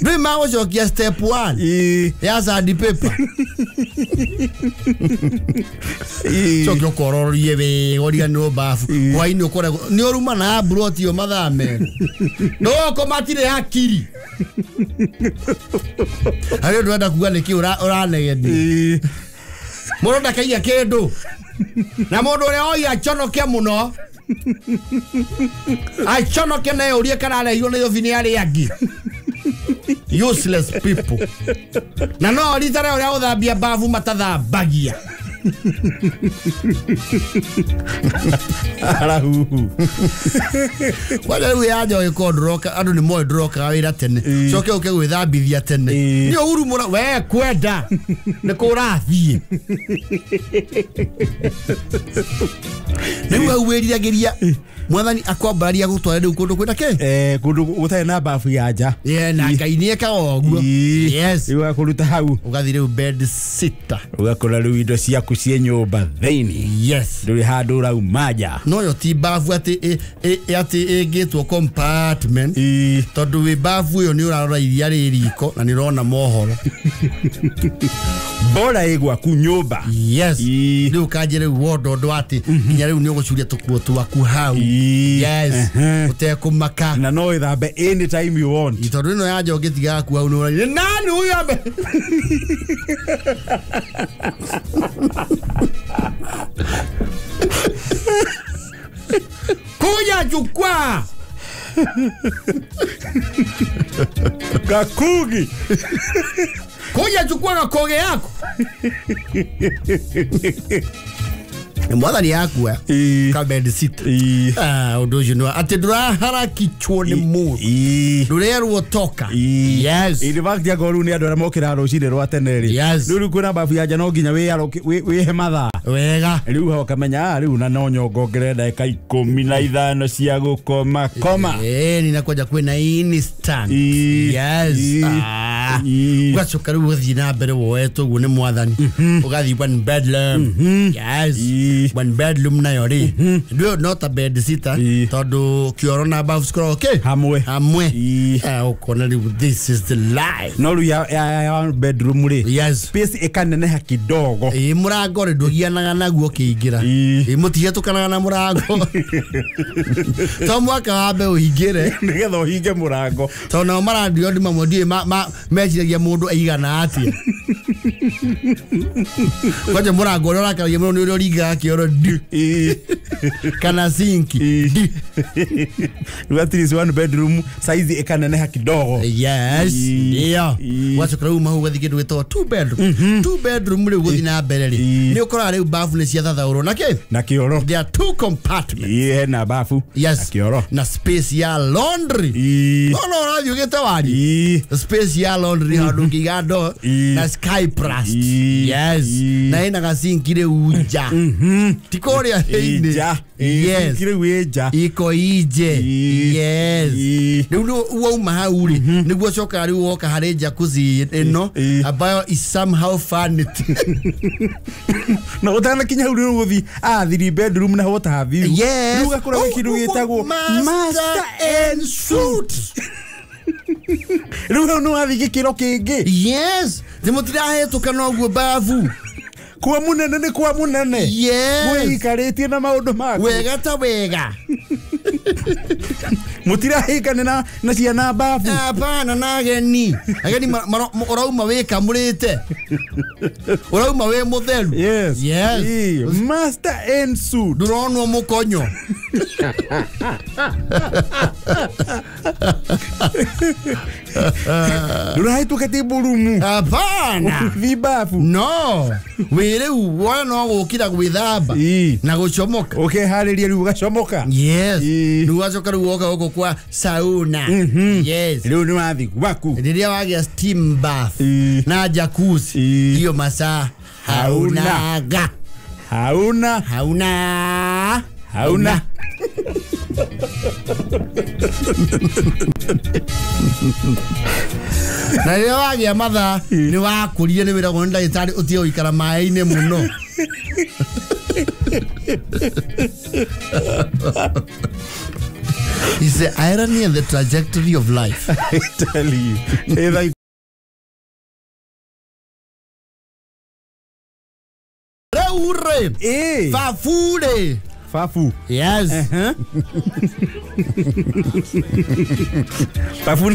ndũĩ magũcokia step 1 ya sandpaper coke ũkorororie wega ũriganĩrwo bafu hwainĩ ũkoragwo nĩ ũruma na mburoti ĩyo mathaa merĩ
Ndũkũ matirĩ hakiri.
Harĩ ũndũ ũrenda kuga nĩkĩ ũranegenia.
Mũndũ ndakaiya kĩndũ. Na mũndũ ũrĩa oia aconoke mũno. Aconoke na eyũrie kana arehirwo Nairobi nĩ arĩa angĩ. Useless people. Na no rita rĩao rĩa gũthambia bafu matathambagia.
Arahuhu.
Kwanja rĩu ya nja ũgĩkorwo ndũroka andũ nĩ moĩ ndũrokaga wĩra tene coke ũke gwĩthambithia tene nĩ ũru mũno we kwenda nĩ kũ ũrathiĩ rĩu hau wĩriragĩria mwathani akwambararia gũtwara rĩu kũndũ kwĩna kĩ
kũndũ gũtarĩ na bafu ya nja
na Ngai nĩekaga ũguo yes
rĩu akũruta hau
ũgathiĩ rĩu bed sitter
ũgakora rĩu indo ciaku ciĩ nyũmba thĩinĩ
yes
ndũrĩ handũ ũrauma nja
no yo ti bafu atĩ atĩ ĩngĩtwo compartment tondũ wĩ bafu ĩyo nĩ ũrarora iria rĩ riko na nĩ ũrona mohoro
bora ĩ gwaku nyũmba
yes rĩu kanje rĩu wondo ũndũ atĩ nginya rĩu nĩ ũgũcuria tũkuo twaku hau yes ũtekũmaka
na no ĩthambe anytime you want
tondũ ĩno ya nja ũngĩtigaga kuo hau nĩ ũraria nani huyu ambe
kuja jukwaa
Gakugi
kuja chukua gakoge yako
mwathani yakua ka bed sit ũndũ ũcio nĩ atĩ ndũraharakichwo nĩ mũndũ ndũrerwo toka yes
in fact angorwo rĩu nĩ andũ arĩa mokĩraga rũcinĩ rwa tene rĩ
yes
rĩu kwĩna babu ya nja no nginya wĩhe mathaa
wega
rĩu hau ũkamenya rĩu na no nyongongerere ndagĩka 15 cia gũkoma koma
nĩ kwanja kwĩna instant yes ũgacoka rĩu ũgathiĩ na mbere woetwo ũguo nĩ mwathani ũgathiĩ one bedroom yes one bedroom nayo rĩ ndũ no ta bed sitter tondũ kĩoro na bafu cikoragwo kĩ
hamwe
hamwe ũkona rĩu this is the life
no rĩu ya one bedroom rĩ
yes
space ĩkaneneha kidogo
mũrango rĩ ndũgianaga naguo ũkĩingĩra mũtihetũkanaga na mũrango to mwaka wambe ũhingĩre
nĩgetha ũhinge mũrango
tondũ nao marandio andũ mamwe ndiũĩ meciragia mũndũ aigana atĩa kwanja mũrango ũrĩa ũrakaragia mũno nĩ ũrĩa ũringaga kĩoro ndi kana sinki ndi
rĩu at least one bedroom size ĩkaneneha kidogo
yes ndio wacoka rĩu mau ũgathiĩ kĩndũ gĩtagwo two bedroom two bedroom rĩu gũthiĩ na mbere rĩ nĩ ũkoraga rĩu bafu nĩ ciathathaũrwo na kĩ
na kĩoro
there are two compartments
hena bafu
yes
na kĩoro
na space ya laundry no no ũrathiĩ ũgĩte wari space ya laundry handũ ũngĩiga ndoo na sky plus yes na ĩna gacinki rĩu nja ti kũrĩa thĩinĩ yes
rĩu ĩ nja
iko inje yes rĩu wauma hau rĩ nĩguo ũcokaga rĩu woka harĩ jacuzzi ĩno ambayo is somehow vanity
na ũtanakinya hau rĩu ũgũthiĩ three bedroom na what have you
yes
rĩu ũgakora gwĩ kĩndũ gĩtagwo
master and suite
rĩu hau nĩ wathiĩ gĩkĩro kĩngĩ
yes nĩ mũtirahetũka noguo babu
kwa munene nĩ kwa munene
yes
wĩikarĩtie na maũndũ maku
wega ta wega
mũtirahĩkane na ciana babu
hapana na ageni ageni ũrauma wĩkamũrĩte ũrauma wĩ mũtheru
yes
yes
master and suit
ndũronwo mũkonyo
ndũrahĩtũka table room
hapana
thi babu
no wĩ rĩu wona no gũkĩra gwĩthamba na gũcomoka
ũkeharĩria rĩu ũgacomoka
yes rĩu wacoka rĩu woka gũkũ kwa sauna yes
rĩu nĩ wathi gwaku
rĩrĩa wagĩa steam bath na jacuzzi hiyo masaa haunaga
hauna
hauna
hauna
na rĩrĩa wagĩa mathaa nĩ wakũrire nĩ wĩragwo nĩ ndagĩtarĩ ũtige gũikara maĩ-inĩ mũno It's the irony and the trajectory of life.
I tell you.
Reure. Fafure.
Fafu.
Yes.
Fafu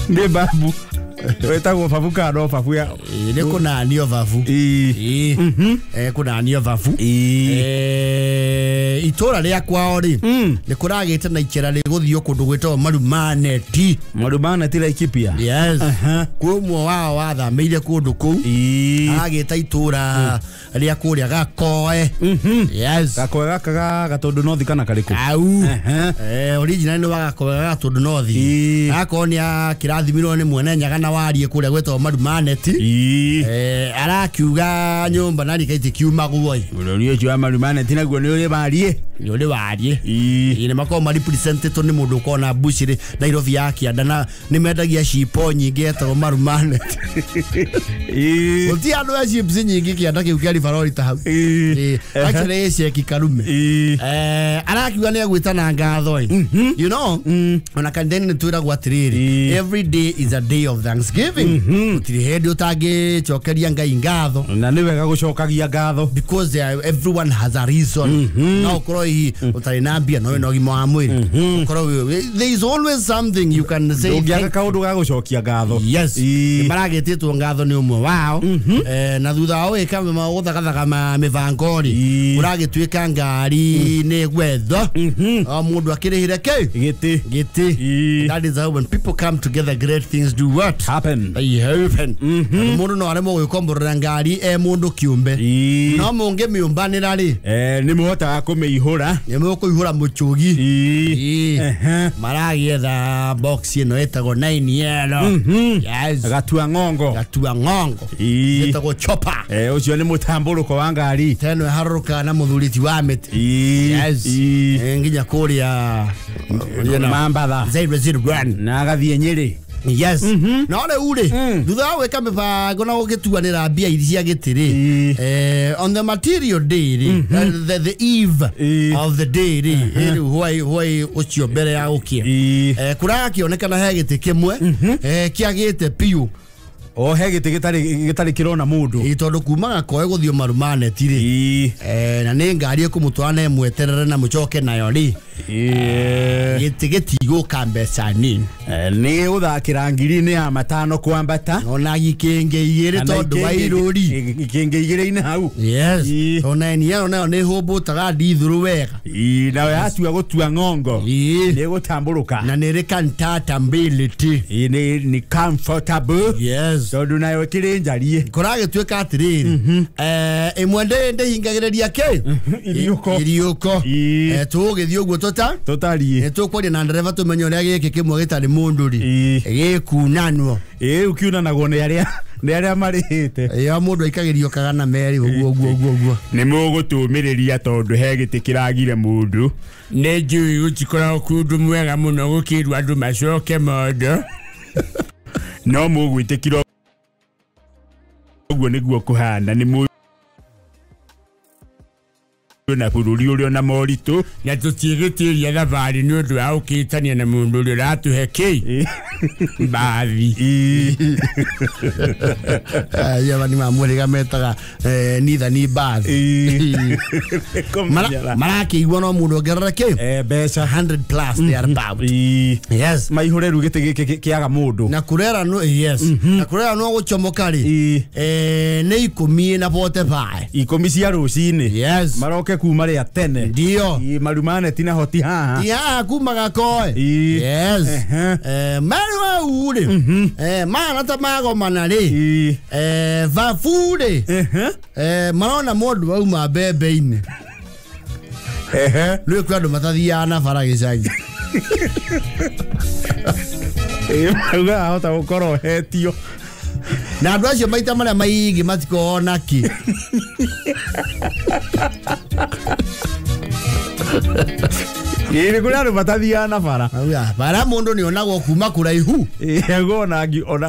ne babu. Wetagwo babu kana no babu ya
nĩ kũnanio babu. Kũnanio babu. Itũra rĩa kwao rĩ nĩ kũragĩte na icera rĩgũthiĩ kũndũ gwĩtagwo Marumaneti.
Marumaneti Laikipia.
Yes. Kwĩ ũmwe wao wathamĩire kũndũ kũu agĩta itũra rĩa kũrĩa Gakoe. Yes.
Gakoe gaka Gatũndũ North kana karĩkũ?
Au. Original nĩ wa Gakoe Gatũndũ North. Gakorwo nĩ akĩrathimirwo nĩ mwene Nyaga na Wariĩ kũrĩa gwĩtagwo Marumaneti. Arakiuga nyũmba na rika itikiumagwo.
Bũrũri ũcio wa Marumaneti naguo nĩ ũrĩ wariĩ.
Nĩ ũrĩ wariĩ. Nĩ makoragwo marepresentetwo nĩ mũndũ ũkoragwo na mbucĩrĩ Nairobi ya kĩanda na nĩ mendagia cipo nyingĩ etagwo Marumaneti. Gũtirĩ andũ a chips nyingĩ kĩanda kĩu kĩa Rivaroli ta hau. Actually Ceki Karume. Arakiuga nĩ egwĩtana ngatho. You know, ona kanitha-inĩ nĩ twĩragwo atĩrĩrĩ, every day is a day of thanksgiving. Gũtirĩ hĩndĩ ũtangĩcokeria Ngai ngatho.
Na nĩ wega gũcokagia ngatho.
Because everyone has a reason. No ũkorwo hihi ũtarĩ na mbia no wĩna ũgima wa mwĩrĩ. Ũkorwo there is always something you can say.
Ndũngĩaga kaũndũ ga gũcokia ngatho.
Yes. Maragĩtĩtwo ngatho nĩ ũmwe wao. Na thutha wa gwĩka gũthagathaga mĩbango rĩ, ũragĩtuĩka ngari nĩ gwetho. O mũndũ akĩrĩhĩre kĩ?
Gĩtĩ.
Gĩtĩ. That is how when people come together great things do what?
Happen.
They happen. Mũndũ no aremwo gwĩkomborera ngari e mũndũ kĩũmbe. No mũngĩmĩũmbanĩra rĩ,
nĩ mũhotaga kũmĩihũra.
Nĩ mũkũihũra mũchũgi. Maragĩetha box ĩno ĩtagwo 9 yellow. Yes.
Gatua ng'ongo.
Gatua ng'ongo. Ĩtagwo chopper.
Ũcio nĩ mũtambũrũko wa ngari.
Teno ĩharũrũkaga na mũthuri ti wa mĩtĩ. Yes. Nginya kũrĩa
Mambatha.
001.
Na agathiĩ Nyĩrĩ.
Yes. No rĩu rĩ, thutha wa gwĩka mĩbango na gũgĩtuanĩra mbia iria cia gĩtĩ rĩ, on the material day rĩ, the eve of the day rĩ, rĩu hwaĩ ũcio mbere ya gũkĩa, kũrakĩonekana he gĩtĩ kĩmwe kĩagĩte piũ.
O he gĩtĩ gĩtarĩ kĩrona mũndũ.
Tondũ kuma Gakoe gũthiĩ Marumaneti rĩ, na nĩ ngari ĩkũmũtwara na ĩmweterere na mũcoke nayo rĩ, gĩtĩ gĩtigũka mbeca nini.
Nĩ gũthakĩra ngiri-inĩ ya matano kwambata.
Ona ikĩngĩ igĩrĩ tondũ wa irũri.
Ikĩngĩ igĩrĩ-inĩ hau.
Yes. Ona eniero nayo nĩ hũmbũtaga ndithũrũ wega.
Nayo yatua gũtua ng'ongo. Nĩ gũtambũrũka.
Na nĩ ĩrĩ comfortability.
Nĩ comfortable.
Yes.
Tondũ nayo ĩkĩrĩ njariĩ.
Kũragĩtuĩka atĩrĩrĩ, ĩmwe ndĩhingagĩrĩria kĩ?
Iriũko.
Iriũko. Tũgũgĩthiĩ ũguo
tũtariĩ.
Nĩ tũkwaria na ndereba tũmenye ũrĩa gĩkĩ kĩmwe gĩtarĩ mũndũ rĩ, gĩkunanwo.
Rĩu kiunanagwo nĩ arĩa marĩhĩte.
Ĩyo mũndũ aikagĩrio kagana merĩ ũguo ũguo ũguo ũguo.
Nĩ mũgũtũmĩrĩria tondũ he gĩtĩ kĩragire mũndũ.
Nĩ njũĩ gũtikoragwo kũndũ mwega mũno gũkĩrwo andũ macoke mondo.
No mũgwĩtĩkĩra ũguo nĩguo kũhana. Nĩ mũĩ na bũrũri ũrĩa na moritũ.
Na tũtiĩgĩtĩria thabarĩ nĩ ũndũ wa gũkĩtania na mũndũ ũrĩa ũratũhe kĩ? Mbathi.
Aya nĩ mamwĩrĩga metaga nitha ni mbathi. Marakĩigua no mũndũ ongerere kĩ?
Mbeca.
100 plus they are about. Yes.
Maihũre rĩu gĩtĩ gĩkĩ kĩaga mũndũ.
Na kũrera no yes. Na kũrera no gũchomoka rĩ, nĩ 10 na 45.
10 cia rũcinĩ.
Yes.
Maroke kuma rĩa tene.
Ndio.
Marumaneti na hoti haha.
Ti haha kuma Gakoe. Yes. Marĩ hau rĩ, mana ta magomana rĩ, babu rĩ, marona mũndũ auma mbembe-inĩ. Rĩu kwĩ andũ matathiaga na bara gĩcagi.
Maugaga ahota gũkorwo hetio.
Na andũ acio maita marĩa maingĩ matikoragwo na kĩ.
Nĩ kũrĩ andũ matathiaga na bara.
Bara mũndũ nĩ onagwo kuma kũraihu.
Ego ona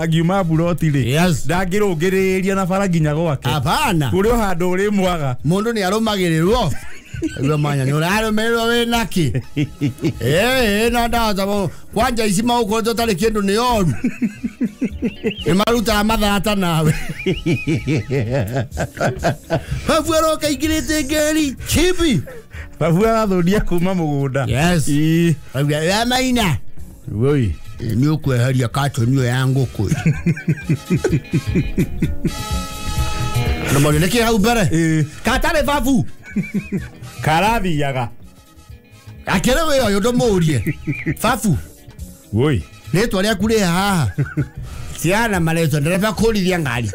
angiuma mburoti rĩ, ndangĩrũngĩrĩria na bara nginya gwake.
Hapana.
Kũrĩ o handũ ũrĩmwaga.
Mũndũ nĩ arũmagĩrĩrwo. Igua manya nĩ ũrarũmĩrĩrwo wĩna kĩ? Na ndahota kwanja ici maũkoretwo ũtarĩ kĩndũ nĩ oru. Nĩ marutaga mathata nawe. Babu aroka aingĩrĩte ngari chibi.
Babu arathũndia kuma mũgũnda.
Yes. Auga, "Ya maina."
Woi.
Nĩ ũkweheria katoni ĩyo ya ngũkũ. Andũ morio nĩkĩ hau mbere? Katarĩ babu.
Karathiaga.
Akĩrĩ wĩ ũyũ ndũmũrie. Babu.
Woi.
Rĩtwa rĩaku rĩ haha. Ciana marĩtwa ndereba kũrithia ngari.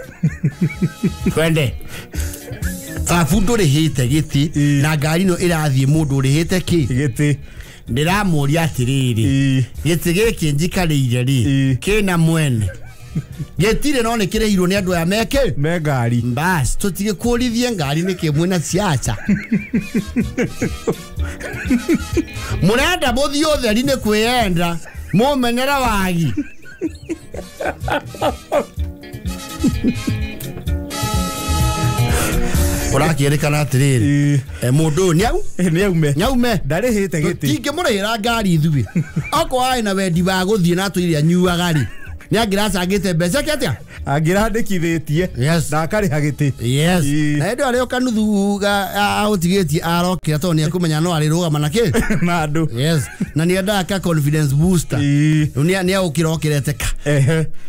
Twende. Babu ndũrĩhĩte gĩtĩ na ngari ĩno ĩrathiĩ mũndũ ũrĩhĩte kĩ?
Gĩtĩ.
Ndĩramũria atĩrĩrĩ. Gĩtĩ gĩkĩ njikarĩire rĩ kĩna mwene. Gĩtirĩ no nĩkĩrĩhirwo nĩ andũ aya meke?
Me ngari.
Bas, tũtigĩkũrithie ngari nĩkĩ mwĩna siasa. Mũrenda mũthiĩ ũtheri nĩ kwĩyenda, mũmenera wagi. Ũrakĩrĩkana atĩrĩrĩ, mũndũ ũyũ nĩau?
Nĩaume.
Nĩaume.
Ndarĩhĩte gĩtĩ.
Tũtingĩmũrĩhĩra ngari ithuĩ. Okorwo arĩ na wendi wa gũthiĩ na atũire anyuaga rĩ, nĩangĩracangĩte mbeca ciake atĩa?
Angĩrandĩkithĩtie.
Yes.
Na akarĩha gĩtĩ.
Yes. Na hĩndĩ ĩyo arĩ o kanuthu aũtigĩtie arokĩra tondũ nĩekũmenya no arĩrũgama na kĩ?
Na andũ.
Yes. Na nĩendaga ka confidence booster. Rĩu nĩagũkĩra okĩrete ka.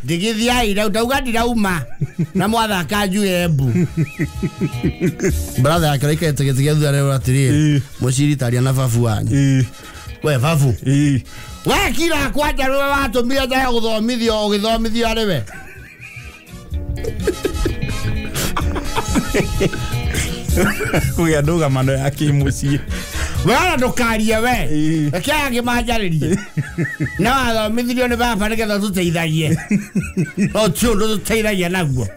Ndigithiai rĩu ndauga ndirauma na mwathaka njuge mbu. Brother yake araikarĩte gĩtĩ gĩa thutha rĩu atĩrĩrĩ, mũciri taria na babu wanyu. We babu. We kira kwanja rĩwe watũmire njage gũthomithio ũgĩthomithio arĩ we.
Kũgĩa ndũgamano ya kĩmũciĩ.
We ona ndũkarie we. Reke angĩ manjarĩrie. Na wathomithirio nĩ baba nĩgetha tũteithagie. No ti ũndũ tũteithagia naguo.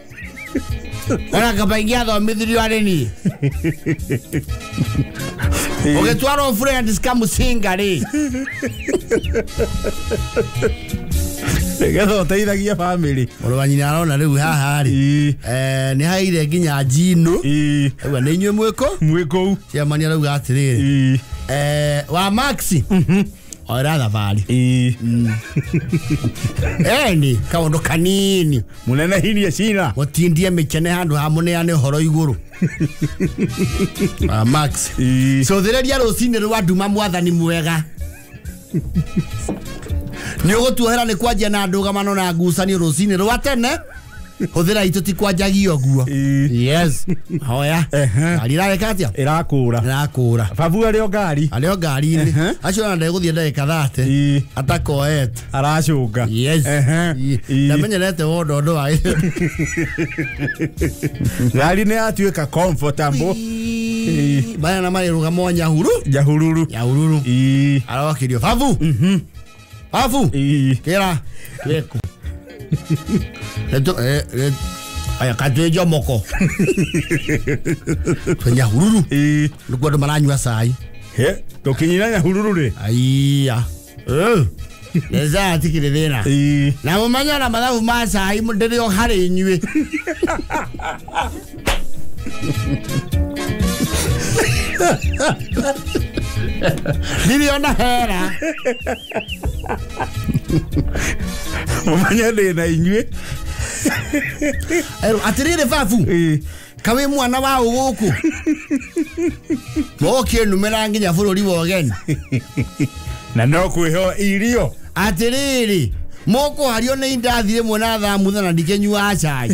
Ona kaba ingĩathomithirio arĩ niĩ. Ũgĩtwarwo friends kamũcinga rĩ.
Nĩgetha ũteithagie family.
Mũrũ wa nyina arona rĩu haha rĩ. Nĩ haire nginya njino. Auga nĩ inyuĩ mwĩkũ?
Mwĩ kũu.
Ciamani arauga atĩrĩrĩ. Wa Maxi. Oera thabarĩ. Eni kaũndũ kanini.
Mũnene hinie cina.
Mũtindie mĩkene handũ ha mũneane ũhoro igũrũ. Wa Max. Cũthĩrĩria rũcinĩ rwa nduma mwathani mwega. Nĩ ũgũtuohera nĩ kwanjia na ndũgamano na ngucanio rũcinĩ rwa tene. Hũthĩra itũ ti kwanjagia ũguo. Yes. Hoya. Ngari ĩrareka atĩa?
Ĩrakũra.
Ĩrakũra.
Babu arĩ o ngari.
Arĩ o ngari-inĩ. Acio ona ndegũthiĩ ndagĩka 30. Atakoete.
Aracũnga.
Yes. Ndamenyerete wondondo wa
ngari nĩ yatuĩka comfortable.
Baya na marĩrũgamo Nyahuru.
Nyahururu.
Nyahururu. Arokĩrio babu. Babu. Kĩra. Twĩkũ. Aya katwĩ Jomoko. Twĩ Nyahururu. Nĩkuo andũ maranyua cai.
Tũkinyira Nyahururu rĩ?
Aiya. Nĩ tikĩrĩ thĩna. Na mũmenye ona mathabu ma cai ndĩrĩ o harĩ inyuĩ. Ndirĩ ona hera.
Mũmenye ndĩ na inyuĩ.
Atĩrĩrĩ babu. Kawe mwana wa gũkũ. Mũkĩnumĩra nginya bũrũri wa ũgeni.
Na no kwĩho irio.
Atĩrĩrĩ, mũkũhario nĩ indathi rĩmwe na thamutha na ndikĩnyuaga cai.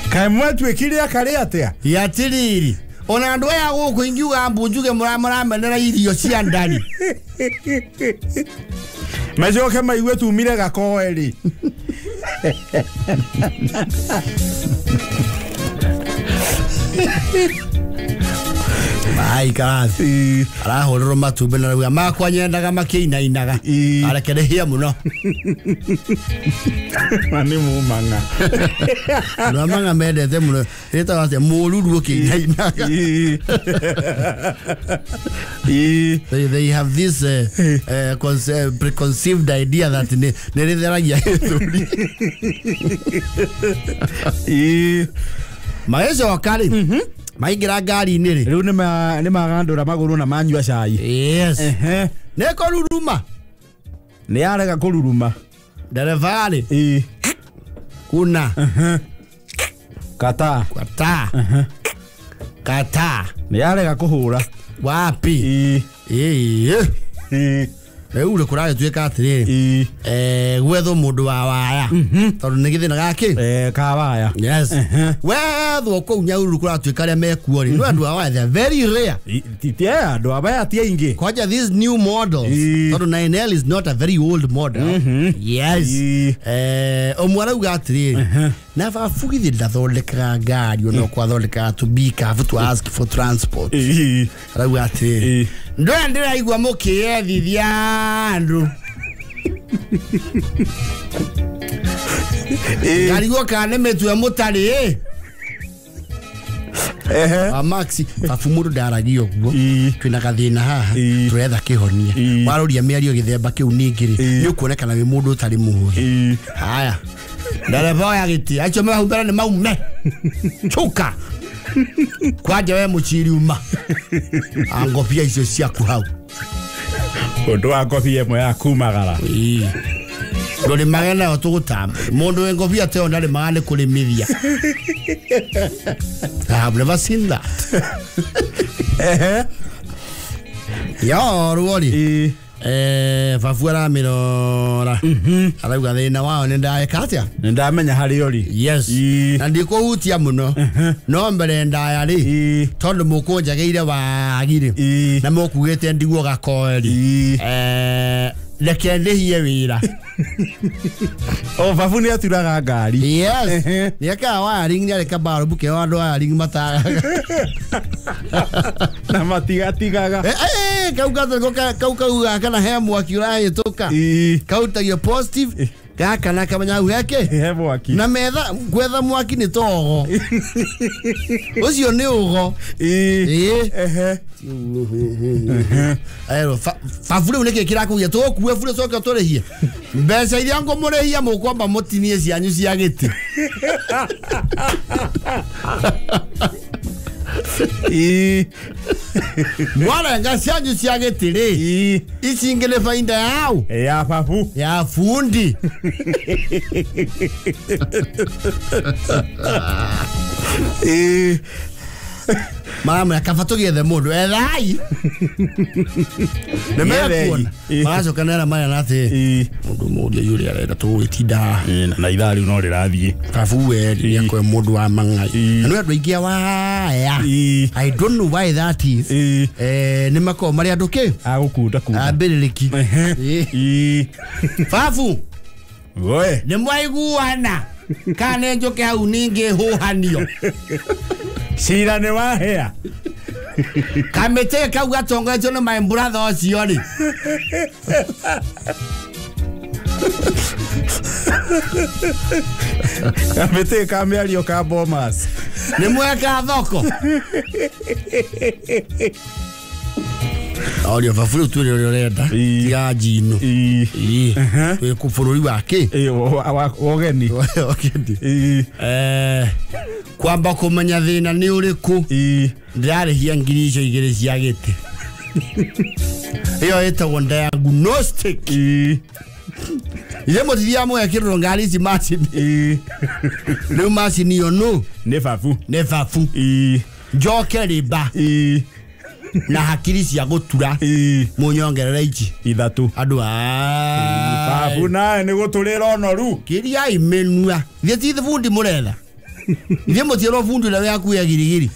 Kaĩ mwatuĩkire akarĩ atĩa?
Atĩrĩrĩ, ona andũ aya gũkũ ingiuga mbu njuge mũramenera irio cia ndani.
Macoke maigue tumire gakoe rĩ.
Ai karathi. Arahũrĩrwo matumbĩ na rauga makwa nyendaga makĩinainaga. Arekereria mũno.
Ma nĩ mũmang'a.
Andũ a mang'a mendete mũno. Ĩtagwo atĩa? Mũruru ũkĩinainaga. They have this preconceived idea that nĩ rĩtheragia gĩthũri. Magĩcoka rĩ, maingĩra ngari-inĩ rĩ.
Rĩu nĩ magandũra magũrũ na manyua cai.
Yes. Nĩ kũruruma.
Nĩ yarega kũruruma.
Ndereba rĩ. Kuna.
Kata.
Kata. Kata.
Nĩ yarega kũhũra.
Wapi? Rĩu rĩ kũragĩtuĩka atĩrĩrĩ gwethwo mũndũ wa waya tondũ nĩ gĩthĩna gakĩ
ka waya.
Yes. Wethwo kũu Nyahururu kũratuĩka arĩa mekuo rĩ, no andũ a waya they are very rare.
Andũ a waya ti aingĩ.
Kwanja these new models tondũ 9L is not a very old model. Yes. Ũmwe arauga atĩrĩrĩ na babu githĩ ndathondekaga ngari ona kwathondekaga to be careful to ask for transport. Arauga atĩrĩrĩ ndũrĩa ndĩraigua mũkĩyethithia andũ ngarigwo kana nĩ mĩtwe mũtarĩ. Maxi babu mũndũ ndaragia ũguo twĩna gathĩna haha tũretha kĩhonia waroria mĩario gĩthemba kĩu ningĩ rĩ nĩ ũkuonekana wĩ mũndũ ũtarĩ mũhũthĩ. Haya ndereba oya gĩtĩ acio me hau mbere nĩ maume cuka kwanja we mũciri uma angobia icio ciaku hau
ũndũ wa ngobia ĩmwe ya kumagara
ndũrĩmage nayo tũgũtamba mũndũ wĩ ngobia ta ĩyo ndarĩmaga nĩ kũrĩmithia. I have never seen that. Yorwo rĩ babu aramĩrora arauga thĩna wao nĩ ndeka atĩa
nĩ ndamenya harĩa ũrĩ.
Yes. Na ndikũhutia mũno no mbere ndaya rĩ tondũ mũkũnjagĩire wagi rĩ na mũkugĩte ndigwo gakoeri reke ndĩhie wĩra.
O babu nĩ aturaga ngari.
Yes. Nĩekaga wiring nĩ areka barubu keo andũ wiring matagaga
na matigatigaga.
Kau kauga kana he mwaki ũrahĩtũka kautagio positive gaka na kamenya hau heke
he mwaki
na metha gwetha mwaki nĩ togo ũcio nĩ ũgo. Babu rĩu nĩkĩ kĩrakũgia tũgũkue bure coke tũrĩhie mbeca iria ngũmũrĩhia mũkwamba mũtinie cianyu cia gĩtĩ. Mwarenga cianyu cia gĩtĩ rĩ ici ingĩ nĩ bainda yao
ya babu
ya fundi. Maramwĩra kaba tũgĩethe mũndũ ethai nĩ mekuona maracoka nera marĩa atĩ mũndũ mũũria ũrĩa arenda tũgũgĩtinda haha
na ithaa rĩu no rĩrathiĩ.
Babu we nĩakoe mũndũ wa mang'ai na nĩ andũ aingĩ a waya. I don't know why that is. Nĩ makoragwo marĩ andũ kĩ
agũkunda kunda
ambĩrĩrĩki. Babu nĩ mwaiguana kana nĩ njũke hau ningĩ hũhanio
cira nĩ wahĩa
kamĩtĩ kau gatongoretio nĩ my brother ũcio rĩ
kamĩtĩ ka mĩario ka Bomas
nĩ mweka thoko. Orio babu rĩu twĩre ũrĩa ũrenda tiga njino twĩ kũ bũrũri wa kĩ
wa ũgeni.
Kwamba kũmenya thĩna nĩ ũrĩkũ ndĩrarĩhia ngiri icio igĩrĩ cia gĩtĩ ĩyo ĩtagwo diagnostic. Ithe mũtithiaga mũgekĩrĩrwo ngari ici macini rĩu macini ĩyo nũ
nĩ babu
nĩ babu njoke rĩmba na hakiri cia gũtura mũnyongerere ici
ithatũ
andũ
babu nawe nĩ gũtũrĩra ũnoru
kĩriai mĩnua ithe ti bundi mũretha ithe mũtiĩrwo bundi ũrĩa wĩ hakuhĩ ya girigiri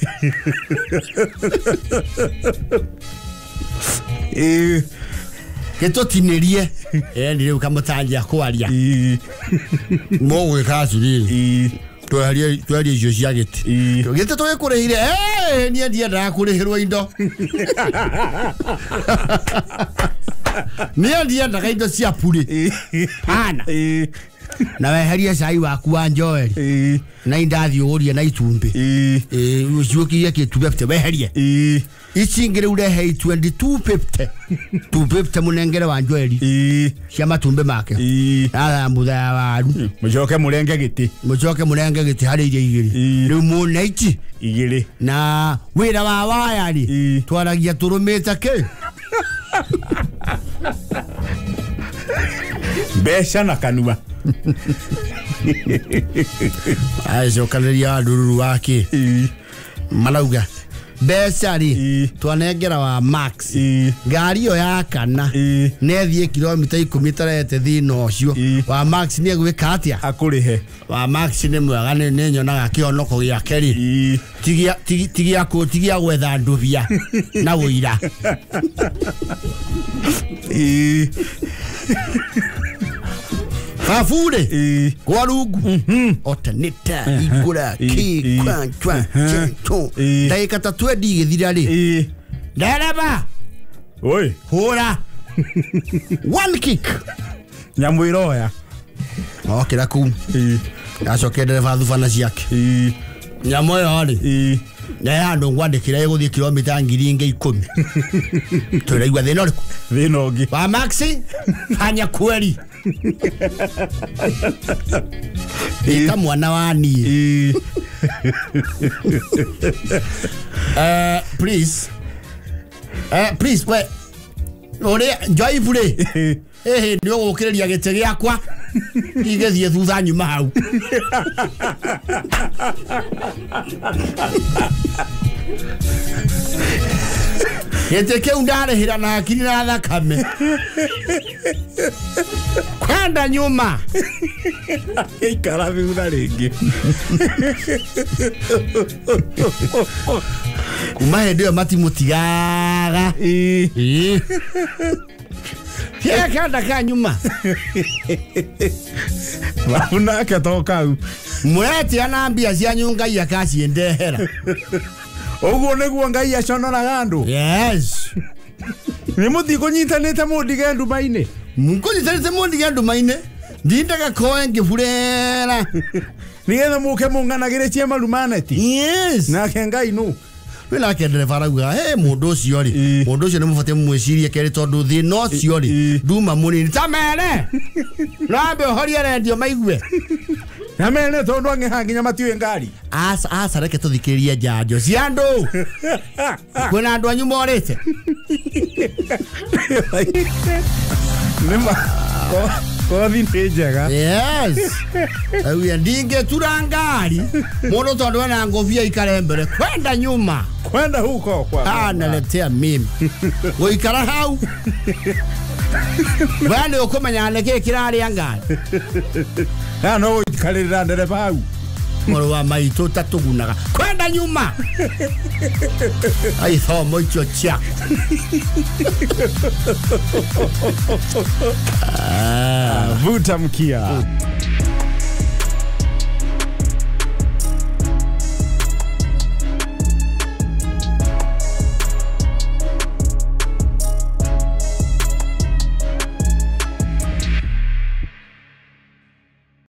gĩtũtinĩrie ĩni rĩu kamũtanjia kwaria mũgwĩka atĩrĩrĩ tweherie icio cia gĩtĩ gĩtĩ tũgĩkũrĩhire niĩ ndiendaga kũrĩhĩrwo indo niĩ ndiendaga indo cia purĩ hana na weherie cai waku wa njoeri na indathi ũgũrie na itumbĩ ũciũkirie kĩtumbĩ weherie ici ingĩ rĩu rehe 2250 250 mũnengere wa njoeri cia matumbĩ make na thambutha ya waru
mũcoke mũrenge gĩtĩ
mũcoke mũrenge gĩtĩ harĩ iria igĩrĩ rĩu mũne ici
igĩrĩ
na wĩra wa waya rĩ twaragia tũrũmĩte kĩ
mbeca na kanua
acokanĩria ndururu wake marauga Mbeca rĩ twanengera wa Max. Ngari ĩyo ya kana nethiĩ kilomita 10 tarete thĩna ũcio. Wa Max nĩ egwĩka atĩa?
Akũrĩhe.
Wa Max nĩ mwega nĩ nyonaga kĩonoko gĩake rĩ. Tigia tigia gwetha ndubia na wũira. Fafure kwa rungu otanita igura ki kwa kwa to ndagika ta 20 igithira ri ndereba
oi
hura one kick
nyamu iroya
okira kuu acoke ndereba thubana ciake nyamu ĩyo rĩ na handũ ngwandĩkĩra ĩgũthiĩ kilomita 10,000 tũraigua thĩna ũrĩkũ?
Thĩna ũngĩ
wa Maxi fanya kweli ita mwana wa niĩ. Please please we ũrĩa njoibu rĩ ĩhĩ nĩ ũgũkĩrĩria gĩtĩ gĩakwa igĩthiĩ thutha nyuma hau. Gĩtĩ kĩu ndarĩhĩra na hakiri na thakame kwenda nyuma
ikara thutha rĩngĩ.
Kuma hĩndĩ ĩyo matimũtigaga kenda ka nyuma
babu nake to kau
mũretia na mbia cianyu Ngai akaciendehera.
Ũguo nĩguo Ngai aconoraga andũ.
Yes.
Nĩ mũthiĩ kũnyitanĩte mũndige nduma-inĩ.
Mũkũnyitanĩte mũndige nduma-inĩ ndindaga koe ngĩburera
nĩgetha mũke mũng'anagĩre cia marumaneti.
Yes.
Nake Ngai nũ
wĩ nake ndereba arauga he mũndũ ũcio rĩ mũndũ ũcio nĩ mũbatiĩ mũmwĩcirie kerĩ tondũ thĩna ũcio rĩ nduma mũnini ta mere no ambe ũhorie rendio maigue
na mere tondũ ang'eha nginya matiũĩ ngari.
Aca reke tũthikĩrĩrie njanjo cia andũ. Kwĩna andũ anyu morĩte.
Nĩma kothi nĩ njega.
Yes. Auya ndingĩtura ngari mũndũ tondũ ena ngũbia ikare mbere kwenda nyuma
kwenda huko kwa
analetea mimi gũikara hau we nĩ ũkũmenya nĩkĩĩ kĩrarĩa ngari.
Na no gũikarĩrĩra ndereba hau
mũrũ wa maitũ tatũgunaga kwenda nyuma aithomo icio ciaku.
Vuta mkia.